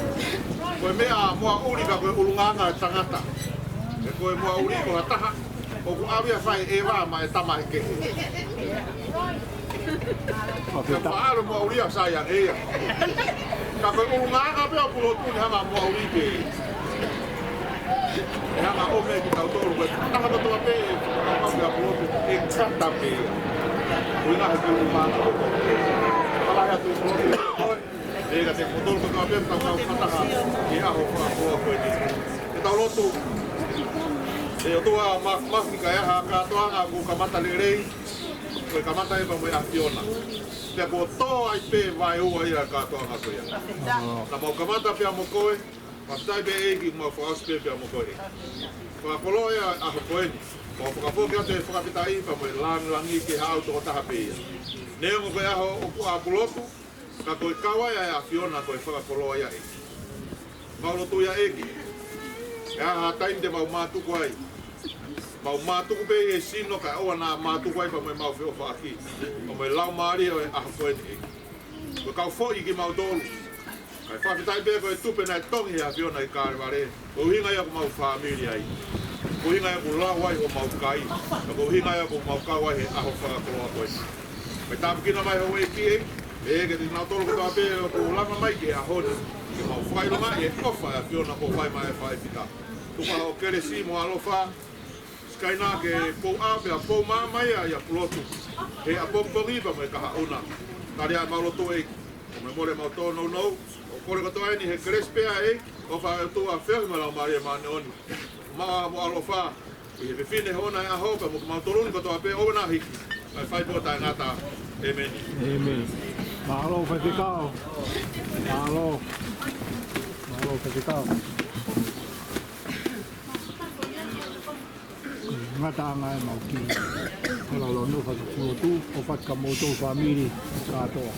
ko e meʻa moʻuli ka ko e ʻulungaanga ʻo e tangata. Ē, ko e moʻuli ko ha taha ʻoku ʻave ʻo fai e vā maʻa e tama ʻe kehe. Ka faʻalo moʻuli ʻa Saiange ia. Ka ko e ʻulungaanga pē ʻo Pulotu ne hanga moʻuli pē. ʻE hanga ʻo ʻomai kitautolu ko e taha kotoa pē ʻe fakakaukau kia Pulotu ʻe kata pē. Ko e ngaahi ʻulungaanga. Kalahi atu Pulotu. ʻE ka te kimoutolu kotoa pē tau kau fakataha ʻi he ʻaho fakakoloa ko eni. Ke tau lotu. ʻE ʻOtua Māfimafi, ka ʻi ai ha kātoanga kuo kamata lelei, ko e kamata ʻe pea mo e ʻAfiona. Pea kuo tō ai pē vaeua ia kātoanga ko ia. Naʻa mau kamata pea mo koe, fakafetaʻi pē ʻEiki mau fakaʻosi pē pea mo koe. Fakakoloa ia ʻaho ko eni, mau fakafoki atu e fakafetaʻi pea mo e lāngilangi ki he Haʻau Tokotaha pē ia. Neongo ko e ʻaho ʻoku ʻa Pulotu, ka ko e kau ai ʻa e ʻAfiona ko e fakakoloa ia ʻEiki. Mau lotu ia ʻEiki. ʻE ʻi ai ha taimi te mau mātuku ai. Mau mātuku pē ʻi he sino kae ʻoua naʻa mātuku ai pea mo e mau feʻofaʻaki. Pea mo e laumālie ʻo e ʻaho ko eni ʻEiki. Ko e kau foʻi kimautolu. Kae fakafetaʻi pē ko e tupe naʻe tongi he ʻAfiona ʻi Kalevale. Ko e ʻuhinga ia ʻoku mau fāmili ai. Ko e ʻuhinga ia ʻoku lau ai homau kai. Pea ko e ʻuhinga ia ʻoku mau kau ai he ʻaho fakakoloa ko eni. Pea tāpuekina mai houʻeiki ē, ē, kiate kinautolu kotoa pē ʻoku lava mai ki he ʻaho ni, ke mau fakaʻilongaʻi e ʻofa ʻa e ʻAfiona kuo fai maʻa e faifekau. Tuku ā hoʻo kelesi mo e ʻaloʻofa, sikaina ke pou ʻā pea pou maama ia ʻia Pulotu he ʻapongipongi pea mo e kahaʻu na. Tali ā ʻemau lotu ē, ʻo mole ʻemau tōnounou, ʻo kole kotoa eni he kelesi pē ʻa e ʻofa ʻa e ʻOtua, feohi mo e Laumālie Māʻoniʻoni. Maʻu ā mo e ʻaloʻofa, ʻi he fefine ʻo e ʻaho, pea mo kimautolu ni kotoa pē ʻo ʻoua naʻa hiki, kae fai pē ʻo taʻengata. ʻĒmeni. ʻĒmeni. Mālō faifekau. Mālō. Mālō faifekau. Ngataʻanga ʻemau kiʻi fakalaulaunoa fakapulotu, ʻofa atu kia moutolu fāmili kātoa.